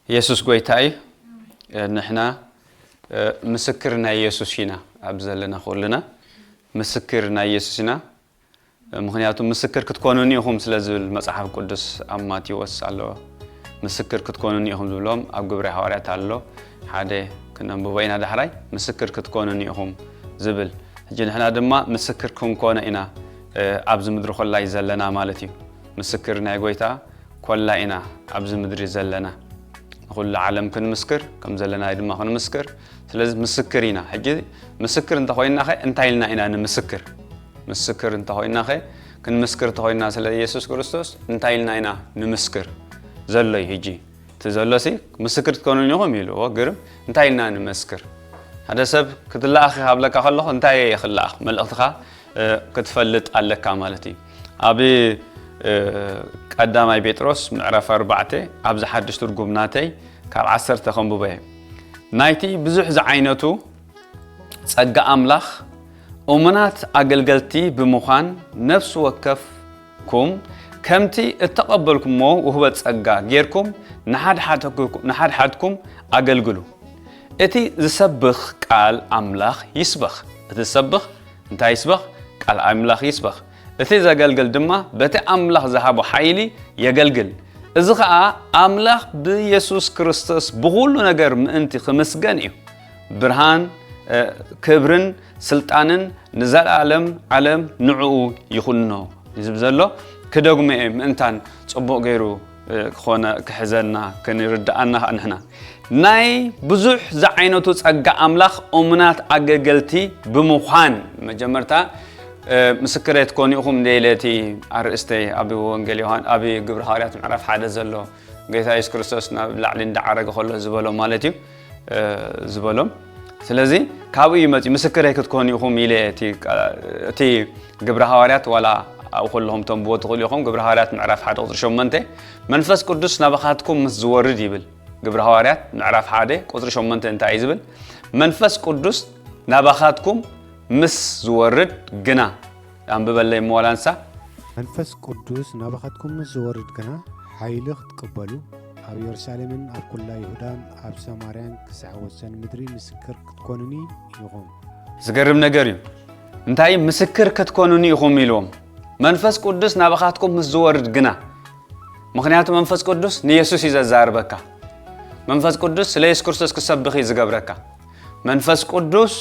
የሱስ ጎይታ እዩ። ንሕና ምስክር ናይ የሱስ ኢና። ኣብ ዘለና ኩልና ምስክር ናይ የሱስ ኢና። ምኽንያቱ ምስክር ክትኮኑኒ ኢኹም ስለ ዝብል መጽሓፍ ቅዱስ ኣብ ማቴዎስ ኣሎ። ምስክር ክትኮኑኒ ኢኹም ዝብሎም ኣብ ግብሪ ሃዋርያት ኣሎ። ሓደ ክነንብቦ ኢና ዳሕራይ ምስክር ክትኮኑኒ ኢኹም ዝብል። ሕጂ ንሕና ድማ ምስክር ክንኮነ ኢና ኣብዚ ምድሪ ኮላይ ዘለና ማለት እዩ። ምስክር ናይ ጎይታ ኮላ ኢና ኣብዚ ምድሪ ዘለና። ንኹሉ ዓለም ክንምስክር ከም ዘለና ድማ ክንምስክር። ስለዚ ምስክር ኢና። ሕጂ ምስክር እንተኾይናኸ እንታይ ኢልና ኢና ንምስክር? ምስክር እንተኾይናኸ ክንምስክር እንተኾይና ስለ ኢየሱስ ክርስቶስ እንታይ ኢልና ኢና ንምስክር? ዘሎ እዩ ሕጂ እቲ ዘሎሲ ምስክር ክትኮኑኒ ኢኹም ኢልዎ። ግርም እንታይ ኢልና ንምስክር? ሓደ ሰብ ክትለኣኽ ኢኻ ክብለካ ከለኹ እንታይ እየ ክለኣኽ? መልእኽትኻ ክትፈልጥ ኣለካ ማለት እዩ። ኣብ ቀዳማይ ጴጥሮስ ምዕራፍ ኣርባዕተ ኣብዚ ሓድሽ ትርጉም ናተይ ካብ ዓሰርተ ከንብቦ እየ። ናይቲ ብዙሕ ዝዓይነቱ ጸጋ ኣምላኽ እሙናት ኣገልገልቲ ብምዃን ነፍሲ ወከፍኩም ከምቲ እተቐበልኩሞ ውህበት ጸጋ ጌርኩም ንሓድሓድኩም ኣገልግሉ። እቲ ዝሰብኽ ቃል ኣምላኽ ይስበኽ። እቲ ዝሰብኽ እንታይ ይስበኽ? ቃል ኣምላኽ ይስበኽ። እቲ ዘገልግል ድማ በቲ ኣምላኽ ዝሃቦ ሓይሊ የገልግል። እዚ ኸኣ ኣምላኽ ብየሱስ ክርስቶስ ብኹሉ ነገር ምእንቲ ክምስገን እዩ። ብርሃን፣ ክብርን ስልጣንን ንዘለኣለም ዓለም ንዕኡ ይኹኖ። ዝብ ዘሎ ክደግሞ እየ ምእንታን ጽቡቕ ገይሩ ክኾነ ክሕዘና ክንርድኣና ኸኣ ንሕና ናይ ብዙሕ ዝዓይነቱ ጸጋ ኣምላኽ እሙናት ኣገልገልቲ ብምዃን መጀመርታ ምስክረይ ትኮኑ ኢኹም እንደ ኢለ እቲ ኣርእስተይ ኣብ ወንጌል ዮሃን ኣብ ግብሪ ሃዋርያት ምዕራፍ ሓደ ዘሎ ጌታ የሱስ ክርስቶስ ናብ ላዕሊ እንዳዓረገ ከሎ ዝበሎ ማለት እዩ ዝበሎም። ስለዚ ካብኡ እዩ መፅዩ ምስክረይ ክትኮኑ ኢኹም ኢለ እቲ ግብሪ ሃዋርያት ዋላ ኣብኡ ከለኹም ተንብቦ ትኽእሉ ኢኹም። ግብሪ ሃዋርያት ምዕራፍ ሓደ ቁፅሪ ሸሞንተ መንፈስ ቅዱስ ናባኻትኩም ምስ ዝወርድ ይብል። ግብሪ ሃዋርያት ምዕራፍ ሓደ ቁፅሪ ሸሞንተ እንታይ እዩ ዝብል? መንፈስ ቅዱስ ናባኻትኩም ምስ ዝወርድ ግና ኣንብበለይ እሞ ዋላ ንሳ። መንፈስ ቅዱስ ናባኻትኩም ምስ ዝወርድ ግና ሓይሊ ክትቅበሉ ኣብ ኢየሩሳሌምን ኣብ ኩላ ይሁዳን ኣብ ሰማርያን ክሳዕ ወሰን ምድሪ ምስክር ክትኮኑኒ ኢኹም። ዝገርም ነገር እዩ። እንታይ ምስክር ክትኮኑኒ ኢኹም ኢልዎም። መንፈስ ቅዱስ ናባኻትኩም ምስ ዝወርድ ግና። ምኽንያቱ መንፈስ ቅዱስ ንየሱስ እዩ ዘዛርበካ። መንፈስ ቅዱስ ስለ የሱስ ክርስቶስ ክሰብኽ እዩ ዝገብረካ። መንፈስ ቅዱስ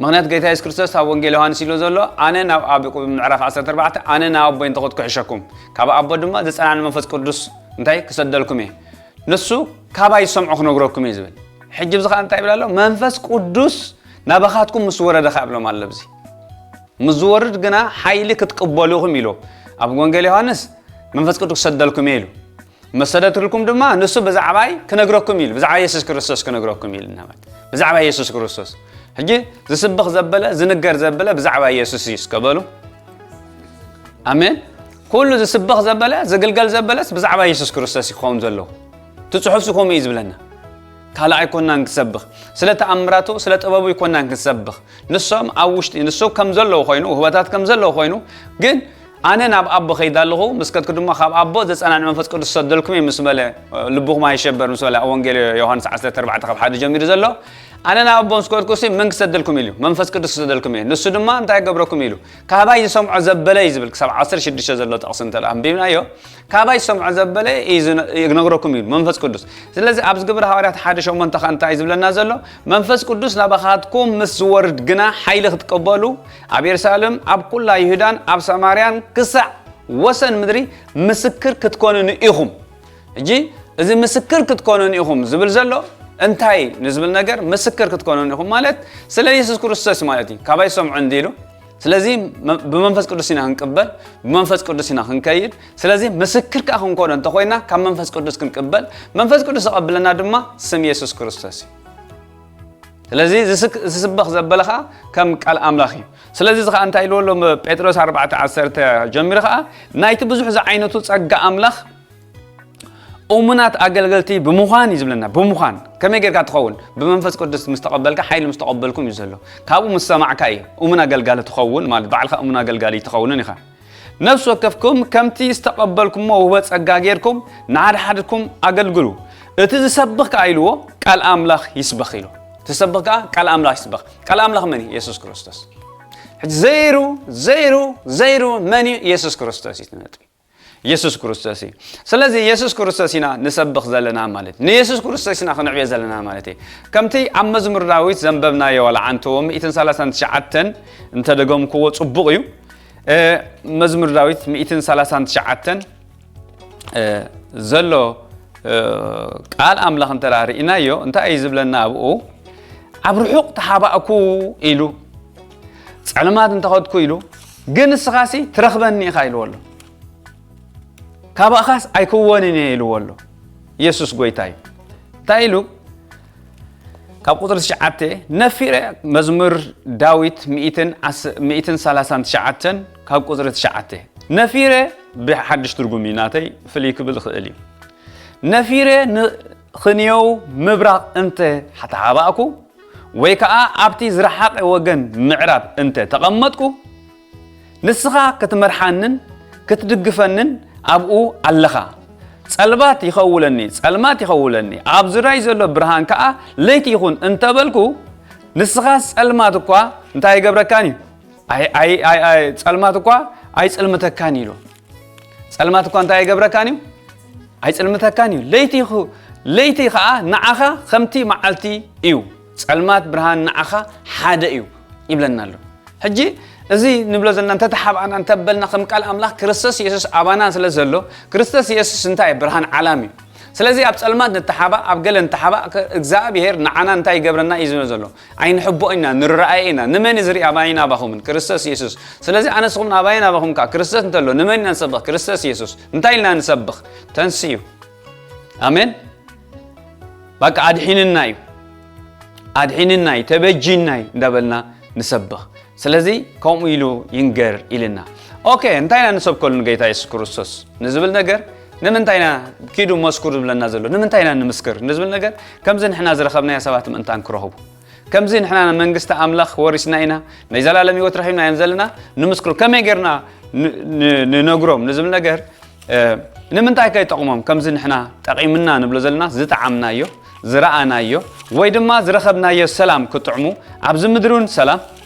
ምኽንያት ጌታ የሱስ ክርስቶስ ኣብ ወንጌል ዮሃንስ ኢሉ ዘሎ ኣነ ናብ ኣብ ምዕራፍ ዓሰርተ ኣርባዕተ ኣነ ናብ ኣቦይ እንተኸድኩ ክሕሸኩም ካብ ኣቦ ድማ ዝጸናኒ መንፈስ ቅዱስ እንታይ ክሰደልኩም እየ። ንሱ ካባይ ዝሰምዖ ክነግረኩም እዩ ዝብል። ሕጂ ብዚ ኸዓ እንታይ ይብል ኣሎ? መንፈስ ቅዱስ ናባኻትኩም ምስ ወረደ ኸዓ ይብሎም ኣሎ። ብዚ ምስ ዝወርድ ግና ሓይሊ ክትቅበሉ ኢኹም ኢሉ ኣብ ወንጌል ዮሃንስ መንፈስ ቅዱስ ክሰደልኩም እየ ኢሉ መሰደትልኩም ድማ ንሱ ብዛዕባይ ክነግረኩም ኢሉ ብዛዕባ የሱስ ክርስቶስ ክነግረኩም ኢሉ እናበለ ብዛዕባ የሱስ ክርስቶስ ሕጂ ዝስብኽ ዘበለ ዝንገር ዘበለ ብዛዕባ የሱስ እዩ እስከ በሉ። ኣሜን። ኩሉ ዝስበኽ ዘበለ ዝግልገል ዘበለስ ብዛዕባ የሱስ ክርስቶስ ይኸውን ዘለዎ እቲ ጽሑፍ ዝኮም እዩ ዝብለና። ካልእ ኣይኮናን ክሰብኽ ስለ ተኣምራቱ ስለ ጥበቡ ይኮናን ክሰብኽ ንሶም ኣብ ውሽጢ ንሱ ከም ዘለዎ ኮይኑ ውህበታት ከም ዘለዎ ኮይኑ ግን ኣነ ናብ ኣቦ ከይዳ ኣለኹ ምስ ከድኩ ድማ ካብ ኣቦ ዘጸናኒ መንፈስ ቅዱስ ሰደልኩም እየ ምስ በለ ልብኹም ኣይሸበር ምስ በለ ኣብ ወንጌል ዮሃንስ ዓሰርተ ኣርባዕተ ካብ ሓደ ጀሚሩ ዘሎ ኣነ ናብ ኣቦ ምስ ከድኩ ሲ መን ክሰደልኩም ኢሉ መንፈስ ቅዱስ ክሰደልኩም እየ ንሱ ድማ እንታይ ገብረኩም ኢሉ ካባይ ዝሰምዖ ዘበለ እዩ ዝብል ክሳብ ዓሰርተ ሽዱሽተ ዘሎ ጥቕሲ እንተ ኣንቢብናዮ ካባይ ዝሰምዖ ዘበለ እዩ ዝነ- ይነግረኩም ኢሉ መንፈስ ቅዱስ ስለዚ ኣብዚ ግብሪ ሃዋርያት ሓደ ሸሞንተ ከ እንታይ ዝብለና ዘሎ መንፈስ ቅዱስ ናባኻትኩም ምስ ዝወርድ ግና ሓይሊ ክትቀበሉ ኣብ የሩሳሌም ኣብ ኩላ ይሁዳን ኣብ ሰማርያን ክሳዕ ወሰን ምድሪ ምስክር ክትኮኑኒ ኢኹም። ሕጂ እዚ ምስክር ክትኮኑኒ ኢኹም ዝብል ዘሎ እንታይ ንዝብል ነገር ምስክር ክትኮኑኒ ኢኹም ማለት ስለ የሱስ ክርስቶስ ማለት እዩ። ካባይ ዝሰምዑ እንዲሉ ስለዚ ብመንፈስ ቅዱስ ኢና ክንቅበል፣ ብመንፈስ ቅዱስ ኢና ክንከይድ። ስለዚ ምስክር ከኣ ክንኮኖ እንተኾይና ካብ መንፈስ ቅዱስ ክንቅበል፣ መንፈስ ቅዱስ ዘቐብለና ድማ ስም የሱስ ክርስቶስ እዩ። ስለዚ ዝስክ- ዝስበኽ ዘበለ ኸዓ ከም ቃል ኣምላኽ እዩ። ስለዚ እዚ ኸዓ እንታይ ኢልዎ ኣሎ ጴጥሮስ ኣርባዕተ ዓሰርተ ጀሚሩ ኸዓ ናይቲ ብዙሕ ዝዓይነቱ ጸጋ ኣምላኽ እሙናት ኣገልገልቲ ብምዃን እዩ ዝብለና። ብምዃን ከመይ ጌርካ ትኸውን? ብመንፈስ ቅዱስ ምስ ተቐበልካ ሓይሊ ምስ ተቐበልኩም እዩ ዘሎ። ካብኡ ምስ ሰማዕካ እዩ እሙን ኣገልጋሊ ትኸውን ማለት ባዕልኻ እሙን ኣገልጋሊ ትኸውንን ኢኻ። ነፍሲ ወከፍኩም ከምቲ ዝተቐበልኩሞ ውህበት ጸጋ ጌርኩም ንሓድሓድኩም ኣገልግሉ። እቲ ዝሰብኽ ከኣ ኢልዎ፣ ቃል ኣምላኽ ይስበኽ ኢሉ። እቲ ዝሰብኽ ከኣ ቃል ኣምላኽ ይስበኽ። ቃል ኣምላኽ መን እዩ? የሱስ ክርስቶስ። ሕጂ ዘይሩ፣ ዘይሩ፣ ዘይሩ መን እዩ? የሱስ ክርስቶስ እዩ እቲ ነጥቢ። የሱስ ክርስቶስ እዩ። ስለዚ የሱስ ክርስቶስ ኢና ንሰብኽ ዘለና ማለት እዩ። ንየሱስ ክርስቶስ ኢና ክንዕብዮ ዘለና ማለት እዩ። ከምቲ ኣብ መዝሙር ዳዊት ዘንበብናዮ ዋላ ዓንተዎ ሚእትን ሰላሳን ትሽዓተን እንተደገምክዎ ጽቡቕ እዩ። እ፣ መዝሙር ዳዊት ሚእትን ሰላሳን ትሽዓተን እ፣ ዘሎ፣ እ፣ ቃል ኣምላኽ እንተ ደኣ ርኢናዮ፣ እንታይ እዩ ዝብለና ኣብኡ? "ኣብ ርሑቕ ተሓባእኩ" ኢሉ፣ "ጸልማት እንተኸድኩ" ኢሉ፣ "ግን ንስኻሲ ትረኽበኒ ኢኻ" ኢልዎ ኣሎ። "ካባእኻስ ኣይክወንን እየ" ኢልዎ ኣሎ። የሱስ ጐይታ እዩ። እንታይ ኢሉ? ካብ ቁጽሪ ትሽዓተ ነፊረ፣ መዝሙር ዳዊት ሚእትን ዓስ-፣ ሚእትን ሰላሳን ትሽዓተን ካብ ቁጽሪ ትሽዓተ፣ ነፊረ ብሓድሽ ትርጉም እዩ ናተይ፣ ፍልይ ክብል ይኽእል እዩ። ነፊረ ንኽንየው ምብራቕ እንተ ተሓባእኩ፣ ወይ ከኣ ኣብቲ ዝረሓቐ ወገን ምዕራብ እንተ ተቐመጥኩ፣ ንስኻ ክትመርሓንን ክትድግፈንን ኣብኡ ኣለኻ። ጸልማት ይኸውለኒ፣ ጸልማት ይኸውለኒ፣ ኣብ ዙርያይ ዘሎ ብርሃን ከኣ ለይቲ ይኹን እንተበልኩ፣ ንስኻ ጸልማት እኳ እንታይ ኣይገብረካን እዩ? ኣይ-፣ ኣይ-፣ ኣይ-፣ ኣይ-፣ ጸልማት እኳ ኣይጽልምተካን እዩ ኢሉ። ጸልማት እኳ እንታይ ኣይገብረካን እዩ? ኣይጽልምተካን እዩ። ለይቲ ይኹ-፣ ለይቲ ኸኣ ንዓኻ ከምቲ መዓልቲ እዩ። ጸልማት ብርሃን ንዓኻ ሓደ እዩ ይብለና ኣሎ። ሕጂ እዚ ንብሎ ዘለና እንተተሓባእና እንተበልና ከም ቃል ኣምላኽ ክርስቶስ የሱስ ኣባና ስለ ዘሎ፣ ክርስቶስ የሱስ እንታይ? ብርሃን ዓለም እዩ። ስለዚ ኣብ ጸልማት ንተሓባእ፣ ኣብ ገለ ንተሓባእ፣ ከ-፣ እግዚኣብሄር ንዓና እንታይ ይገብረና እዩ ዝብሎ ዘሎ? ኣይንሕቦ ኢና፣ ንረኣየ ኢና። ንመን እዩ ዝርኢ? ኣባይን ኣባኹምን፣ ክርስቶስ የሱስ። ስለዚ ኣነ ንስኹም ኣባይን ኣባኹም ከኣ ክርስቶስ እንተሎ፣ ንመን ኢና ንሰብኽ? ክርስቶስ የሱስ። እንታይ ኢልና ንሰብኽ? ተንስኡ። ኣሜን። በቃ ኣድሒንና እዩ፣ ኣድሒንና እዩ፣ ተበጂና እዩ እንዳበልና ንሰብኽ። ስለዚ ከምኡ ኢሉ ይንገር ኢልና። ኦኬ፣ እንታይ ኢና ንሰብከሉ ንጌታ የሱስ ክርስቶስ ንዝብል ነገር? ንምንታይ ኢና ኪዱ መስክሩ ዝብለና ዘሎ? ንምንታይ ኢና ንምስክር ንዝብል ነገር? ከምዚ ንሕና ዝረኸብናዮ ሰባት ምእንታን ክረኽቡ፣ ከምዚ ንሕና መንግስቲ ኣምላኽ ወሪስና ኢና፣ ናይ ዘላለም ህይወት ረኺብና እዮም ዘለና፣ ንምስክሩ። ከመይ ጌርና ን-፣ ን-፣ ንነግሮም ንዝብል ነገር? እ፣ ንምንታይ ከ ይጠቕሞም? ከምዚ ንሕና ጠቒምና ንብሎ ዘለና፣ ዝጠዓምናዮ፣ ዝረኣናዮ፣ ወይ ድማ ዝረኸብናዮ ሰላም ክጥዕሙ፣ ኣብዚ ምድሪ እውን ሰላም፣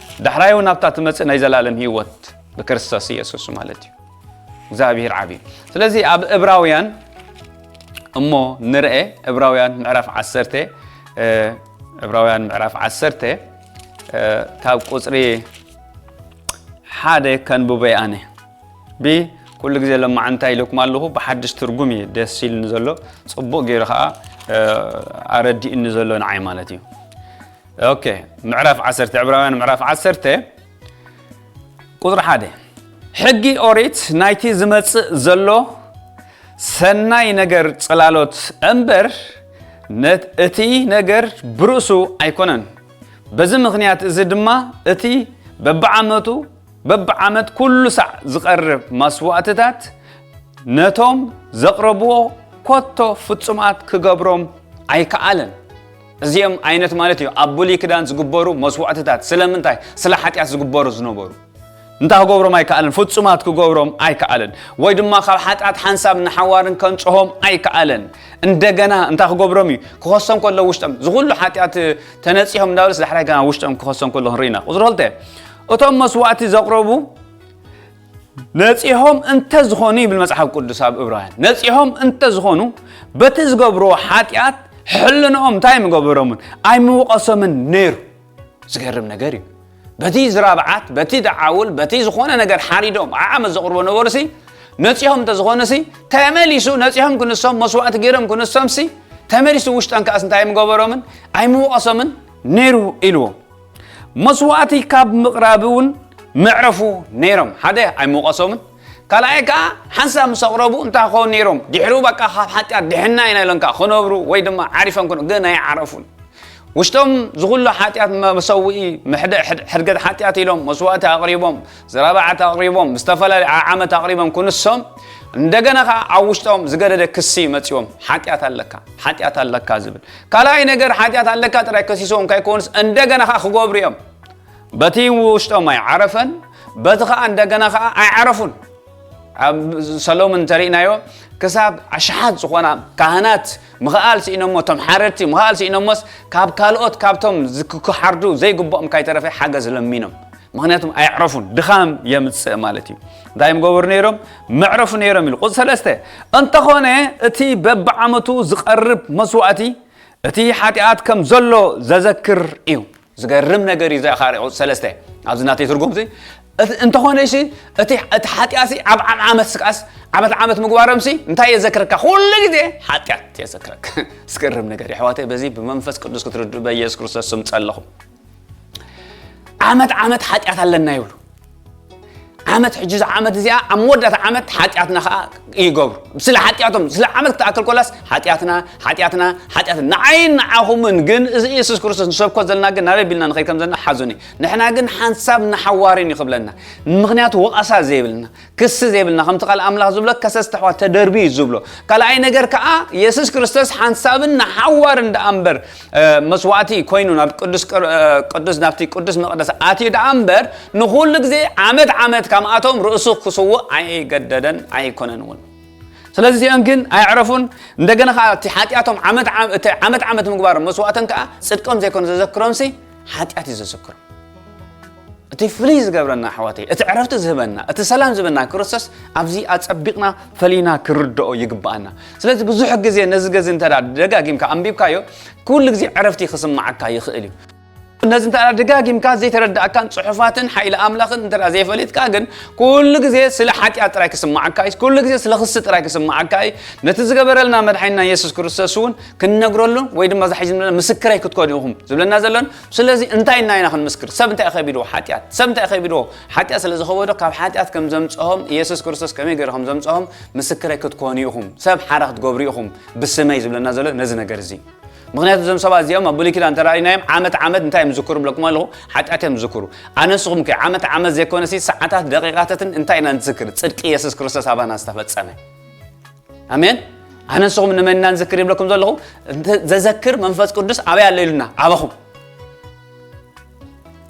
ዳሕራይ እውን ኣብታ ትመጽእ ናይ ዘላለም ህይወት ብክርስቶስ ኢየሱስ ማለት እዩ። እግዚኣብሔር ዓቢ እዩ። ስለዚ ኣብ ዕብራውያን እሞ ንርኤ፣ ዕብራውያን ምዕራፍ ዓሰርተ፣ እ፣ ዕብራውያን ምዕራፍ ዓሰርተ፣ እ፣ ካብ ቁጽሪ ሓደ ከንብቦ ኣነ። ብ-፣ ኩሉ ግዜ ለማዓንታ ኢለኩም ኣለኹ፣ ብሓድሽ ትርጉም እዩ ደስ ኢልኒ ዘሎ። ጽቡቕ ገይሩ ኸኣ፣ እ፣ ኣረዲእኒ ዘሎ ንዓይ ማለት እዩ። ኦኬ፣ ምዕራፍ ዓሰርተ፣ ዕብራውያን ምዕራፍ ዓሰርተ ቁጽሪ ሓደ። ሕጊ ኦሪት ናይቲ ዝመጽእ ዘሎ ሰናይ ነገር ጽላሎት እምበር፣ ነት-፣ እቲ ነገር ብርእሱ ኣይኮነን። በዚ ምኽንያት እዚ ድማ እቲ በብዓመቱ፣ በብዓመት ኩሉ ሳዕ ዝቐርብ መስዋእትታት ነቶም ዘቕረብዎ ኮቶ ፍጹማት ክገብሮም ኣይከኣለን። እዚኦም ዓይነት ማለት እዩ ኣብ ብሉይ ኪዳን ዝግበሩ መስዋእትታት። ስለምንታይ? ስለ ሓጢኣት ዝግበሩ ዝነበሩ። እንታይ ክገብሮም ኣይከኣለን? ፍጹማት ክገብሮም ኣይከኣለን። ወይ ድማ ካብ ሓጢኣት ሓንሳብ ንሓዋርን ከንጽሆም ኣይከኣለን። እንደገና እንታይ ክገብሮም እዩ? ክኸሶም ከሎ ውሽጦም፣ እዚ ኩሉ ሓጢኣት ተነጺሆም እንዳበለስ ዳሕራይ ገና ውሽጦም ክኸሶም ከሎ ክንርኢ ኢና። ቁጽሪ ክልተ፣ እቶም መስዋእቲ ዘቕረቡ ነጺሆም እንተ ዝኾኑ ይብል መጽሓፍ ቅዱስ ኣብ ዕብራውያን። ነጺሆም እንተ ዝኾኑ በቲ ዝገብርዎ ሓጢኣት ሕልንኦም እንታይ ምገበሮምን? ኣይምወቐሶምን ነይሩ። ዝገርም ነገር እዩ። በቲ ዝራብዓት፣ በቲ ደዓውል፣ በቲ ዝኾነ ነገር ሓሪዶም ዓዓመት ዘቕርቦ ነበሩሲ፣ ነጺሆም እንተ ዝኾኑሲ፣ ተመሊሱ ነጺሆም ክንሶም፣ መስዋእቲ ገይሮም ክንሶምሲ፣ ተመሊሱ ውሽጠን ከኣስ እንታይ ምገበሮምን? ኣይምወቐሶምን ነይሩ ኢልዎ። መስዋእቲ ካብ ምቕራብ እውን መዕረፉ ነይሮም። ሓደ ኣይምወቐሶምን። ካልኣይ ከኣ ሓንሳብ ምስ ኣቕረቡ እንታይ ክኸውን ነይሮም? ድሕሩ በቃ ካብ ሓጢኣት ድሕና ኢና ኢሎም ከኣ ክነብሩ ወይ ድማ ዓሪፎም ክን-፣ ግን ኣይዓረፉን። ውሽጦም ዝኹሉ ሓጢኣት መ-፣ መሰውኢ ምሕደ-፣ ሕድ-፣ ሕድገት ሓጢኣት ኢሎም መስዋእቲ ኣቕሪቦም፣ ዝራብዓት ኣቕሪቦም፣ ዝተፈላለዩ ዓዓመት ኣቕሪቦም ክንሶም፣ እንደገና ከኣ ኣብ ውሽጦም ዝገደደ ክሲ መጺዎም፣ ሓጢኣት ኣለካ፣ ሓጢኣት ኣለካ ዝብል። ካልኣይ ነገር ሓጢኣት ኣለካ ጥራይ ከሲስዎም ከይኮኑስ እንደገና ከኣ ክገብሩ እዮም። በቲ ውሽጦም ኣይዓረፈን፣ በቲ ከኣ እንደገና ከኣ ኣይዓረፉን። ኣብ ሰሎሞን እንተሪእናዮ ክሳብ ኣሽሓት ዝኾና ካህናት ምኽኣል ስኢኖሞ፣ እቶም ሓረድቲ ምኽኣል ስኢኖሞስ ካብ ካልኦት ካብቶም ዝክ- ክሓርዱ ዘይግብኦም ካይተረፈ ሓገዝ ለሚኖም። ምክንያቱም ኣየዕረፉን፣ ድኻም የምፅእ ማለት እዩ። እንታይ እዮም ገበሩ ነይሮም? መዕረፉ ነይሮም ኢሉ። ቁፅሪ ሰለስተ፣ እንተኾነ እቲ በብዓመቱ ዝቐርብ መስዋእቲ እቲ ሓጢኣት ከም ዘሎ ዘዘክር እዩ። ዝገርም ነገር እዩ። ዘኻሪ ቁፅሪ ሰለስተ ኣብዚ ናተይ ትርጉም እዚ እቲ- እንተኾነ ሲ እቲ እቲ ሓጢኣት ሲ ኣብ ዓም ዓመት ስቃስ ዓመት ዓመት ምግባሮም ሲ እንታይ የዘክረካ? ኩሉ ግዜ ሓጢኣት የዘክረካ። ዝገርም ነገር የሕዋተይ፣ በዚ ብመንፈስ ቅዱስ ክትርድኡ በኢየሱስ ክርስቶስ ስም ጸለኹም። ዓመት ዓመት ሓጢኣት ኣለና ይብሉ። ዓመት ሕጂ እዛ ዓመት እዚኣ ኣብ መወዳእታ ዓመት ሓጢኣትና ከዓ ይገብሩ። ስለ ሓጢኣቶም ስለ ዓመት ክትኣክል ኮላስ ሓጢኣትና ሓጢኣትና ሓጢኣትና ንዓይን ንዓኹምን ግን እዚ ኢየሱስ ክርስቶስ ንሰብኮ ዘለና ግን ናበይ ቢልና ንኸይድ ከም ዘለና ሓዙኒ። ንሕና ግን ሓንሳብ ንሓዋርን እዩ ክብለና። ምክንያቱ ወቐሳ ዘይብልና ክሲ ዘይብልና ከምቲ ቃል ኣምላኽ ዝብሎ ከሰስቲ ኣሕዋት ተደርቢ እዩ ዝብሎ። ካልኣይ ነገር ከዓ ኢየሱስ ክርስቶስ ሓንሳብን ንሓዋርን ደኣ እምበር መስዋእቲ ኮይኑ ናብ ቅዱስ ቅዱስ ናብቲ ቅዱስ መቕደስ ኣትዩ ደኣ እምበር ንኹሉ ግዜ ዓመት ዓመት ካምኣቶም ርእሱ ክስውእ ኣይገደደን ኣይኮነን እውን። ስለዚ እዚኦም ግን ኣየዕረፉን። እንደገና ከዓ እቲ ሓጢኣቶም ዓመት ዓመት ምግባሮም መስዋእቶም ከዓ ፅድቆም ዘይኮነ ዘዘክሮም ሲ ሓጢኣት እዩ ዘዘክሮም። እቲ ፍልይ ዝገብረና ኣሕዋተይ እቲ ዕረፍቲ ዝህበና እቲ ሰላም ዝህበና ክርስቶስ ኣብዚ ኣፀቢቕና ፈሊና ክርድኦ ይግብኣና። ስለዚ ብዙሕ ግዜ ነዚ ገዚ እንተ ደጋጊምካ ኣንቢብካዮ ኩሉ ግዜ ዕረፍቲ ክስምዓካ ይኽእል እዩ። ነዚ እንተ ደጋጊምካ ዘይተረዳእካን ፅሑፋትን ሓይሊ ኣምላኽን እንተ ዘይፈሊጥካ ግን ኩሉ ግዜ ስለ ሓጢኣት ጥራይ ክስምዓካ እዩ። ኩሉ ግዜ ስለ ክሲ ጥራይ ክስምዓካ እዩ። ነቲ ዝገበረልና መድሓኒና የሱስ ክርስቶስ እውን ክንነግረሉ ወይ ድማ ዛሒዝና ምስክረይ ክትኮኑ ኢኹም ዝብለና ዘሎን። ስለዚ እንታይ እና ኢና ክንምስክር? ሰብ እንታይ ከቢድዎ? ሓጢኣት። ሰብ እንታይ ከቢድዎ? ሓጢኣት ስለ ዝኸበዶ ካብ ሓጢኣት ከም ዘምፅኦም ኢየሱስ ክርስቶስ ከመይ ገይሩ ከም ዘምፅኦም ምስክረይ ክትኮኑ ኢኹም። ሰብ ሓራ ክትገብሩ ኢኹም ብስመይ ዝብለና ዘሎ ነዚ ነገር እዚ። ምክንያቱ እዞም ሰባት እዚኦም ኣብ ብሉይ ኪዳን ተራእይናዮም ዓመት ዓመት እንታይ እዮም ዝዝክሩ ብለኩም ኣለኹ? ሓጢኣት እዮም ዝዝክሩ። ኣነ ንስኹም ከ ዓመት ዓመት ዘይኮነሲ ሰዓታት ደቂቃታትን እንታይ ኢና ንዝክር? ፅድቂ ኢየሱስ ክርስቶስ ኣባና ዝተፈጸመ። ኣሜን። ኣነ ንስኹም ንመን ኢና ንዝክር ይብለኩም ዘለኹ? ዘዘክር መንፈስ ቅዱስ ኣበይ ኣሎ ኢሉና? ኣባኹም።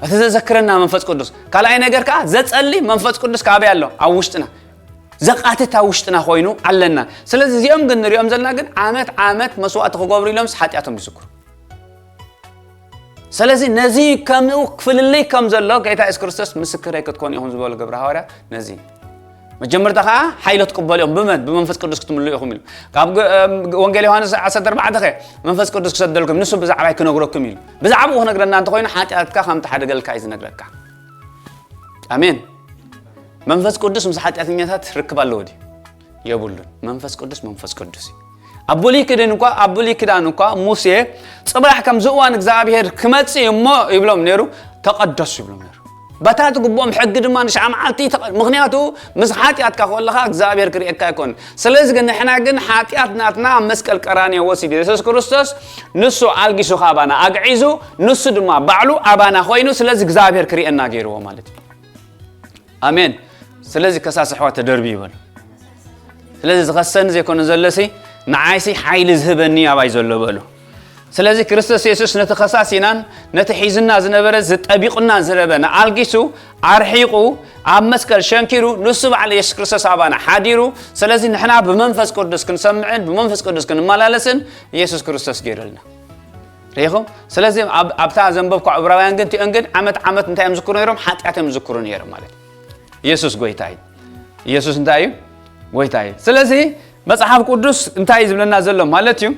እቲ ዘዘክረና መንፈስ ቅዱስ ካልኣይ ነገር ከዓ ዘጸሊ መንፈስ ቅዱስ ካበይ ኣሎ? ኣብ ውሽጥና። ዘቃትት ኣብ ውሽጥና ኮይኑ ኣለና። ስለዚ እዚኦም ግን ንሪኦም ዘለና ግን ዓመት ዓመት መስዋእቲ ክገብሩ ኢሎምስ ሓጢኣቶም ይዝክሩ። ስለዚ ነዚ ከምኡ ክፍልልይ ከም ዘሎ ጌታ የሱስ ክርስቶስ ምስክረይ ክትኮኑ ኢኹም ዝበሉ ግብረ ሃዋርያት ነዚ መጀመርታ ከዓ ሓይሎ ትቅበሉ ኢኹም ብመን ብመንፈስ ቅዱስ ክትምሉ ኢኹም ኢሉ ካብ ወንጌል ዮሃንስ ዓሰርተ ኣርባዕተ ከ መንፈስ ቅዱስ ክሰደልኩም ንሱ ብዛዕባይ ክነግረኩም ኢሉ ብዛዕባኡ ክነግረና እንተኮይኑ ሓጢኣትካ ከም ተሓደገልካ እዩ ዝነግረካ ኣሜን መንፈስ ቅዱስ ምስ ሓጢኣተኛታት ርክብ ኣለዎ ድዩ የብሉን መንፈስ ቅዱስ መንፈስ ቅዱስ እዩ ኣብ ብሉይ ክዳን እኳ ኣብ ብሉይ ክዳን እኳ ሙሴ ፅባሕ ከምዚ እዋን እግዚኣብሄር ክመፅእ እዩ እሞ ይብሎም ነይሩ ተቐደሱ ይብሎም ነይሩ በታ ትግብኦም ሕጊ ድማ ንሽዓ መዓልቲ ምክንያቱ ምስ ሓጢኣትካ ከለካ እግዚኣብሔር ክርእየካ ኣይኮን ስለዚ ግን ንሕና ግን ሓጢኣት ናትና ኣብ መስቀል ቀራንዮ ወሲዱ የሱስ ክርስቶስ ንሱ ኣልጊሱ ካባና ኣግዒዙ ንሱ ድማ ባዕሉ ኣባና ኮይኑ ስለዚ እግዚኣብሔር ክርእየና ገይርዎ ማለት እዩ ኣሜን ስለዚ ከሳሲ ኣሕዋት ተደርቢ ይበሉ ስለዚ ዝኸሰኒ ዘይኮነ ዘለሲ ንዓይሲ ሓይሊ ዝህበኒ ኣባይ ዘሎ በሉ ስለዚ ክርስቶስ የሱስ ነቲ ኸሳሲናን ነቲ ሒዝና ዝነበረ ዝጠቢቑና ዝነበረ ንኣልጊሱ ኣርሒቑ ኣብ መስቀል ሸንኪሩ ንሱ ባዕሉ የሱስ ክርስቶስ ኣባና ሓዲሩ ስለዚ ንሕና ብመንፈስ ቅዱስ ክንሰምዕን ብመንፈስ ቅዱስ ክንመላለስን የሱስ ክርስቶስ ገይሩልና ርኢኹም ስለዚ ኣብታ ዘንበብኳ ዕብራውያን ግን ቲኦን ግን ዓመት ዓመት እንታይ እዮም ዝክሩ ነይሮም ሓጢኣት እዮም ዝክሩ ነይሮም ማለት እዩ የሱስ ጎይታ እዩ የሱስ እንታይ እዩ ጎይታ እዩ ስለዚ መፅሓፍ ቅዱስ እንታይ እዩ ዝብለና ዘሎ ማለት እዩ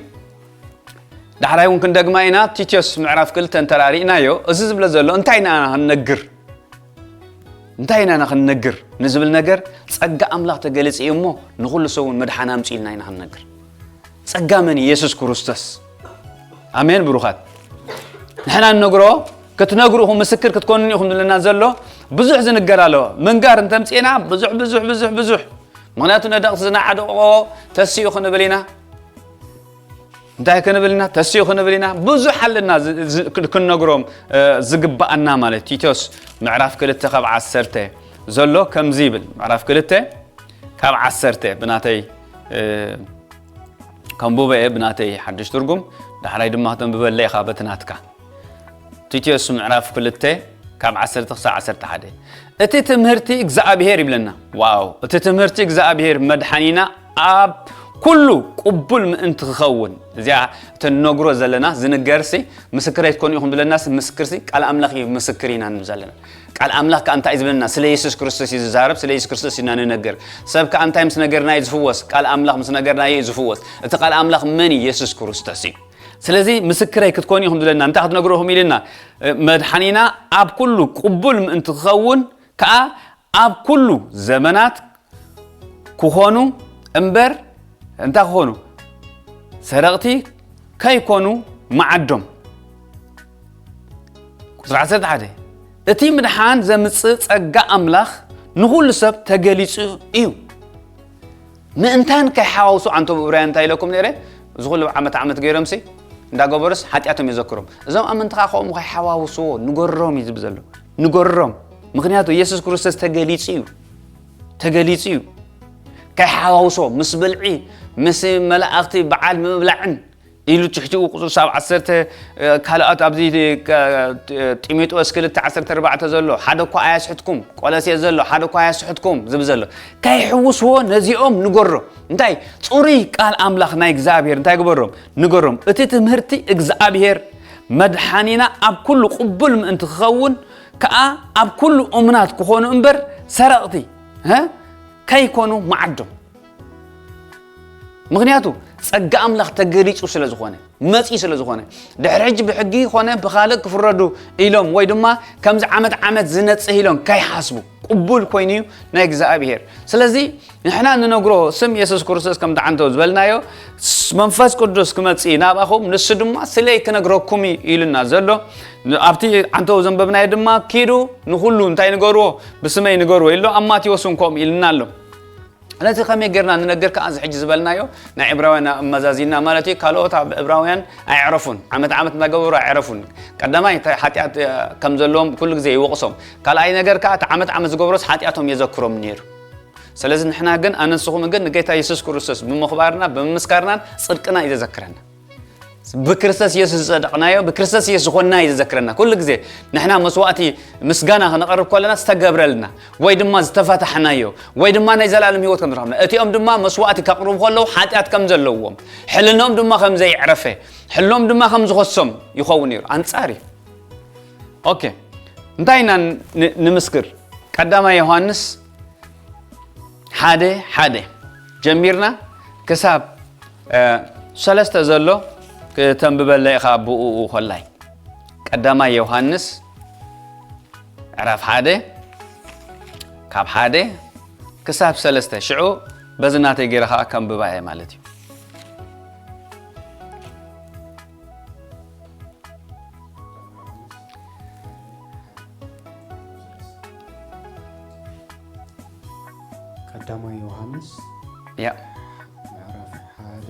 ዳሕራይ እውን ክንደግማ ኢና ቲቶስ ምዕራፍ ክልተ እንተራሪእናዮ እዚ ዝብለ ዘሎ እንታይ ኢና ክንነግር እንታይ ኢና ክንነግር ንዝብል ነገር ጸጋ ኣምላኽ ተገሊጹ እዩ እሞ ንኹሉ ሰብ እውን መድሓን ኣምፅኡ ኢልና ኢና ክንነግር ጸጋ መን የሱስ ክርስቶስ ኣሜን ብሩኻት ንሕና ንነግሮ ክትነግሩ ኢኹም ምስክር ክትኮኑን ኢኹም ዝብለና ዘሎ ብዙሕ ዝንገር ኣለዎ ምንጋር እንተምፅእና ብዙሕ ብዙሕ ብዙሕ ብዙሕ ምክንያቱ ነደቕቲ ዝናዓደቕዎ ተስኡ ክንብል ኢና እንታይ ክንብል ኢና ተስኡ ክንብል ኢና ብዙሕ ኣለና ክንነግሮም ዝግባኣና ማለት ቲቶስ ምዕራፍ ክልተ ካብ ዓሰርተ ዘሎ ከምዚ ይብል ምዕራፍ ክልተ ካብ ዓሰርተ ብናተይ ከንቡበ እየ ብናተይ ሓድሽ ትርጉም ዳሕራይ ድማ ክተንብበለ ኢኻ በቲ ናትካ ቲቶስ ምዕራፍ ክልተ ካብ ዓሰርተ ክሳብ ዓሰርተ ሓደ። እቲ ትምህርቲ እግዚኣብሔር ይብለና። ዋው! እቲ ትምህርቲ እግዚኣብሔር መድሓኒና ኣብ ኩሉ ቅቡል ምእንቲ ክኸውን። እዚኣ እተንነግሮ ዘለና ዝንገርሲ ምስክረይ ትኮኑ ኢኹም ዝብለናሲ ምስክርሲ ቃል ኣምላኽ እዩ ምስክር ኢና ንብል ዘለና። ቃል ኣምላኽ ከኣ እንታይ እዩ ዝብለና? ስለ የሱስ ክርስቶስ እዩ ዝዛረብ፣ ስለ የሱስ ክርስቶስ ኢና ንነግር። ሰብ ከኣ እንታይ ምስ ነገርና እዩ ዝፍወስ? ቃል ኣምላኽ ምስ ነገርና እዩ ዝፍወስ። እቲ ቃል ኣምላኽ መን እዩ? የሱስ ክርስቶስ እዩ። ስለዚ ምስክረይ ክትኮኑ ኢኹም ዝብለና እንታይ ክትነግሩ ኢኹም ኢልና? መድሓኒና ኣብ ኩሉ ቅቡል ምእንቲ ክኸውን ከኣ ኣብ ኩሉ ዘመናት ክኾኑ እምበር እንታይ ክኾኑ? ሰረቕቲ ከይኮኑ መዓዶም። ቁጽሪ ዓሰርተ ሓደ። እቲ ምድሓን ዘምጽእ ጸጋ ኣምላኽ ንኹሉ ሰብ ተገሊጹ እዩ። ምእንታን ከይሓዋውሱ ኣንቶም እብራውያን እንታይ ኢለኩም ነይረ? እዚ ኩሉ ዓመት ዓመት ገይሮምሲ እንዳገበሩስ ሓጢኣቶም የዘክሮም። እዞም ኣመንቲ ከኣ ከምኡ ከይሓዋውስዎ ንገሮም እዩ ዝብል ዘሎ። ንገሮም። ምኽንያቱ የሱስ ክርስቶስ ተገሊጹ እዩ። ተገሊጹ እዩ። ከይሓዋውሶ ምስ ብልዒ ምስ መላእኽቲ በዓል ምብላዕን ኢሉ ትሕቲኡ ቁጽሪ ሳብ ዓሰርተ ካልኣት ኣብዚ ጢሞቴዎስ ክልተ ዓሰርተ ኣርባዕተ ዘሎ ሓደ እኳ ኣያስሕትኩም፣ ቆሎሴ ዘሎ ሓደ እኳ ኣያስሕትኩም ዝብል ዘሎ ከይሕውስዎ ነዚኦም ንገሮ። እንታይ ጽሩይ ቃል ኣምላኽ ናይ እግዚኣብሔር እንታይ ግበሮም ንገሮም። እቲ ትምህርቲ እግዚኣብሔር መድሓኒና ኣብ ኩሉ ቅቡል ምእንቲ ክኸውን ከኣ ኣብ ኩሉ እሙናት ክኾኑ እምበር ሰረቕቲ እ ከይኮኑ መዓዶም። ምኽንያቱ ጸጋ ኣምላኽ ተገሊጹ ስለ ዝኾነ መጺኡ ስለ ዝኾነ ድሕሪ ሕጂ ብሕጊ ኮነ ብኻልእ ክፍረዱ ኢሎም ወይ ድማ ከምዚ ዓመት ዓመት ዝነጽህ ኢሎም ከይሓስቡ ቅቡል ኮይኑ እዩ ናይ እግዚኣብሔር። ስለዚ ንሕና ንነግሮ ስም የሱስ ክርስቶስ ከም ተዓንተው ዝበልናዮ መንፈስ ቅዱስ ክመጽእ ናባኹም ንሱ ድማ ስለይ ክነግረኩም እዩ ኢሉና ዘሎ። ኣብቲ ዓንተው ዘንበብናዮ ድማ ኪዱ ንኹሉ እንታይ ንገርዎ ብስመይ ንገርዎ ኢሎ ኣብ ማቴዎስ እውን ከምኡ ኢልና ኣሎ። ነቲ ከመይ ጌርና ንነግር ከኣ እዚ ሕጂ ዝበልናዮ ናይ ዕብራውያን ኣመዛዚና ማለት እዩ። ካልኦት ኣብ ዕብራውያን ኣይዕረፉን፣ ዓመት ዓመት እናገበሩ ኣይዕረፉን። ቀዳማይ እቲ ሓጢኣት ከም ዘለዎም ኩሉ ግዜ ይወቕሶም። ካልኣይ ነገር ከኣ እቲ ዓመት ዓመት ዝገብሮስ ሓጢኣቶም የዘክሮም ነይሩ። ስለዚ ንሕና ግን ኣነ ንስኹም ግን ንጌታ የሱስ ክርስቶስ ብምኽባርና ብምምስካርናን ጽድቅና እዩ ዘዘክረና። ብክርስቶስ የሱስ ዝጸደቕናዮ ብክርስቶስ የሱስ ዝኾንና እዩ ዘዘክረና። ኩሉ ግዜ ንሕና መስዋእቲ ምስጋና ክነቐርብ ከለና ዝተገብረልና ወይ ድማ ዝተፈታሕናዮ ወይ ድማ ናይ ዘላለም ህይወት ከም ዝረኸብና እቲኦም ድማ መስዋእቲ ከቕርቡ ከለዉ ሓጢኣት ከም ዘለዎም ሕልኖም ድማ ከም ዘይዕረፈ ሕልኖም ድማ ከም ዝኸሶም ይኸውን ነይሩ። ኣንጻር እዩ። ኦኬ እንታይ ኢና ንምስክር? ቀዳማይ ዮሃንስ ሓደ ሓደ ጀሚርና ክሳብ ሰለስተ ዘሎ ክተንብበለ ኢኻ ብኡ ኮላይ ቀዳማይ ዮሃንስ ዕራፍ ሓደ ካብ ሓደ ክሳብ ሰለስተ ሽዑ በዚ ናተይ ገይረ ከዓ ከንብባ እየ ማለት እዩ። ቀዳማይ ዮሃንስ ያ ምዕራፍ ሓደ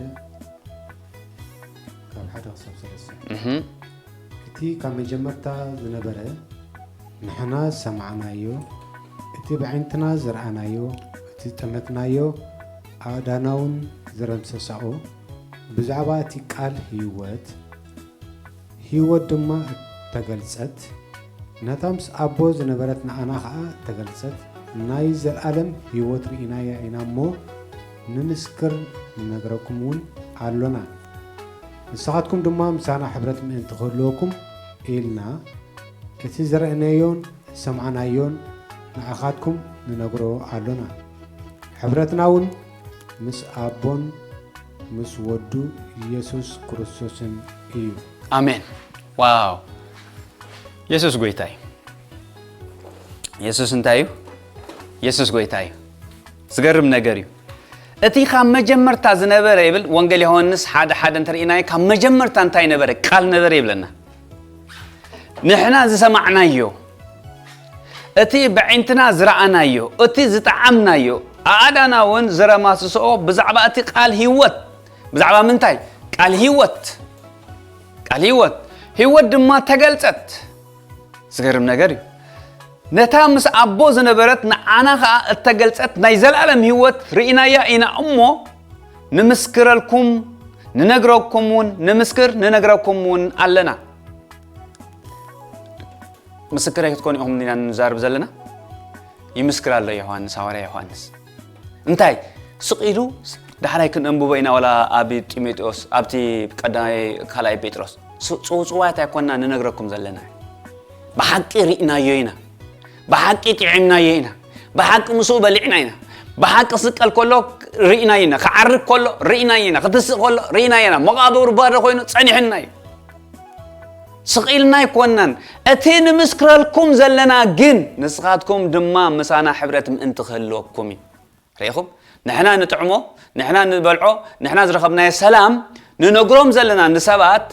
ካብ ሓደ ክሳብ ሰለስተ እህም፣ እቲ ካብ መጀመርታ ዝነበረ ንሕና ዝሰማዕናዮ እቲ ብዓይንትና ዝረኣናዮ እቲ ዝጠመትናዮ ኣእዳናውን ዝረምሰሳኦ ብዛዕባ እቲ ቃል ህይወት ህይወት ድማ እተገልጸት፣ ነታ ምስ ኣቦ ዝነበረት ንኣና ኸኣ እተገልጸት፣ ናይ ዘለኣለም ህይወት ርኢናያ ኢና እሞ፣ ንምስክር ንነግረኩም እውን ኣሎና። ንስኻትኩም ድማ ምሳና ሕብረት ምእንቲ ክህልወኩም ኢልና፣ እቲ ዝረእናዮን ዝሰማዕናዮን ንኣኻትኩም ንነግሮ ኣሎና። ሕብረትና እውን ምስ ኣቦን ምስ ወዱ ኢየሱስ ክርስቶስን እዩ። ኣሜን። ዋው! የሱስ ጎይታ እዩ። የሱስ እንታይ እዩ? የሱስ ጎይታ እዩ። ዝገርም ነገር እዩ። እቲ ካብ መጀመርታ ዝነበረ ይብል ወንጌል ዮሃንስ ሓደ ሓደ እንተርኢናዮ ካብ መጀመርታ እንታይ ነበረ? ቃል ነበረ ይብለና። ንሕና ዝሰማዕናዮ እቲ ብዕንትና ዝረኣናዮ እቲ ዝጠዓምናዮ ኣእዳና እውን ዝረማስስኦ ብዛዕባ እቲ ቃል ህይወት ብዛዕባ ምንታይ ቃል ህይወት ቃል ህይወት ህይወት ድማ ተገልጸት። ዝገርም ነገር እዩ። ነታ ምስ ኣቦ ዝነበረት ንዓና ኸኣ እተገልጸት ናይ ዘለኣለም ህይወት ርኢናያ ኢና እሞ ንምስክረልኩም ንነግረኩም እውን ንምስክር ንነግረኩም እውን ኣለና። ምስክረይ ክትኮኑ ኢኹም ኢና ንዛረብ ዘለና። ይምስክር ኣሎ ዮሃንስ፣ ሃዋርያ ዮሃንስ። እንታይ? ስቕ ኢሉ፣ ዳሕራይ ክንእንብቦ ኢና፣ ዋላ ኣብ ጢሞቴዎስ፣ ኣብቲ ቀዳማይ፣ ካልኣይ ጴጥሮስ። ስ-፣ ጽውጽዋያት ኣይኮንና ንነግረኩም ዘለና። ብሓቂ ርኢናዮ ኢና። ብሓቂ ጥዒምናዮ ኢና። ብሓቂ ምስኡ በሊዕና ኢና። ብሓቂ ክስቀል ከሎ ርኢናዮ ኢና። ክዓርግ ከሎ ርኢናዮ ኢና። ክትስእ ከሎ ርኢናዮ ኢና። መቓብሩ ባዶ ኮይኑ ጸኒሕና እዩ። ስቕ ኢልና ኣይኮንናን። እቲ ንምስክረልኩም ዘለና ግን ንስኻትኩም ድማ ምሳና ሕብረት ምእንቲ ክህልወኩም እዩ። ርኢኹም? ንሕና ንጥዕሞ፣ ንሕና ንበልዖ፣ ንሕና ዝረኸብናዮ ሰላም ንነግሮም ዘለና ንሰባት፣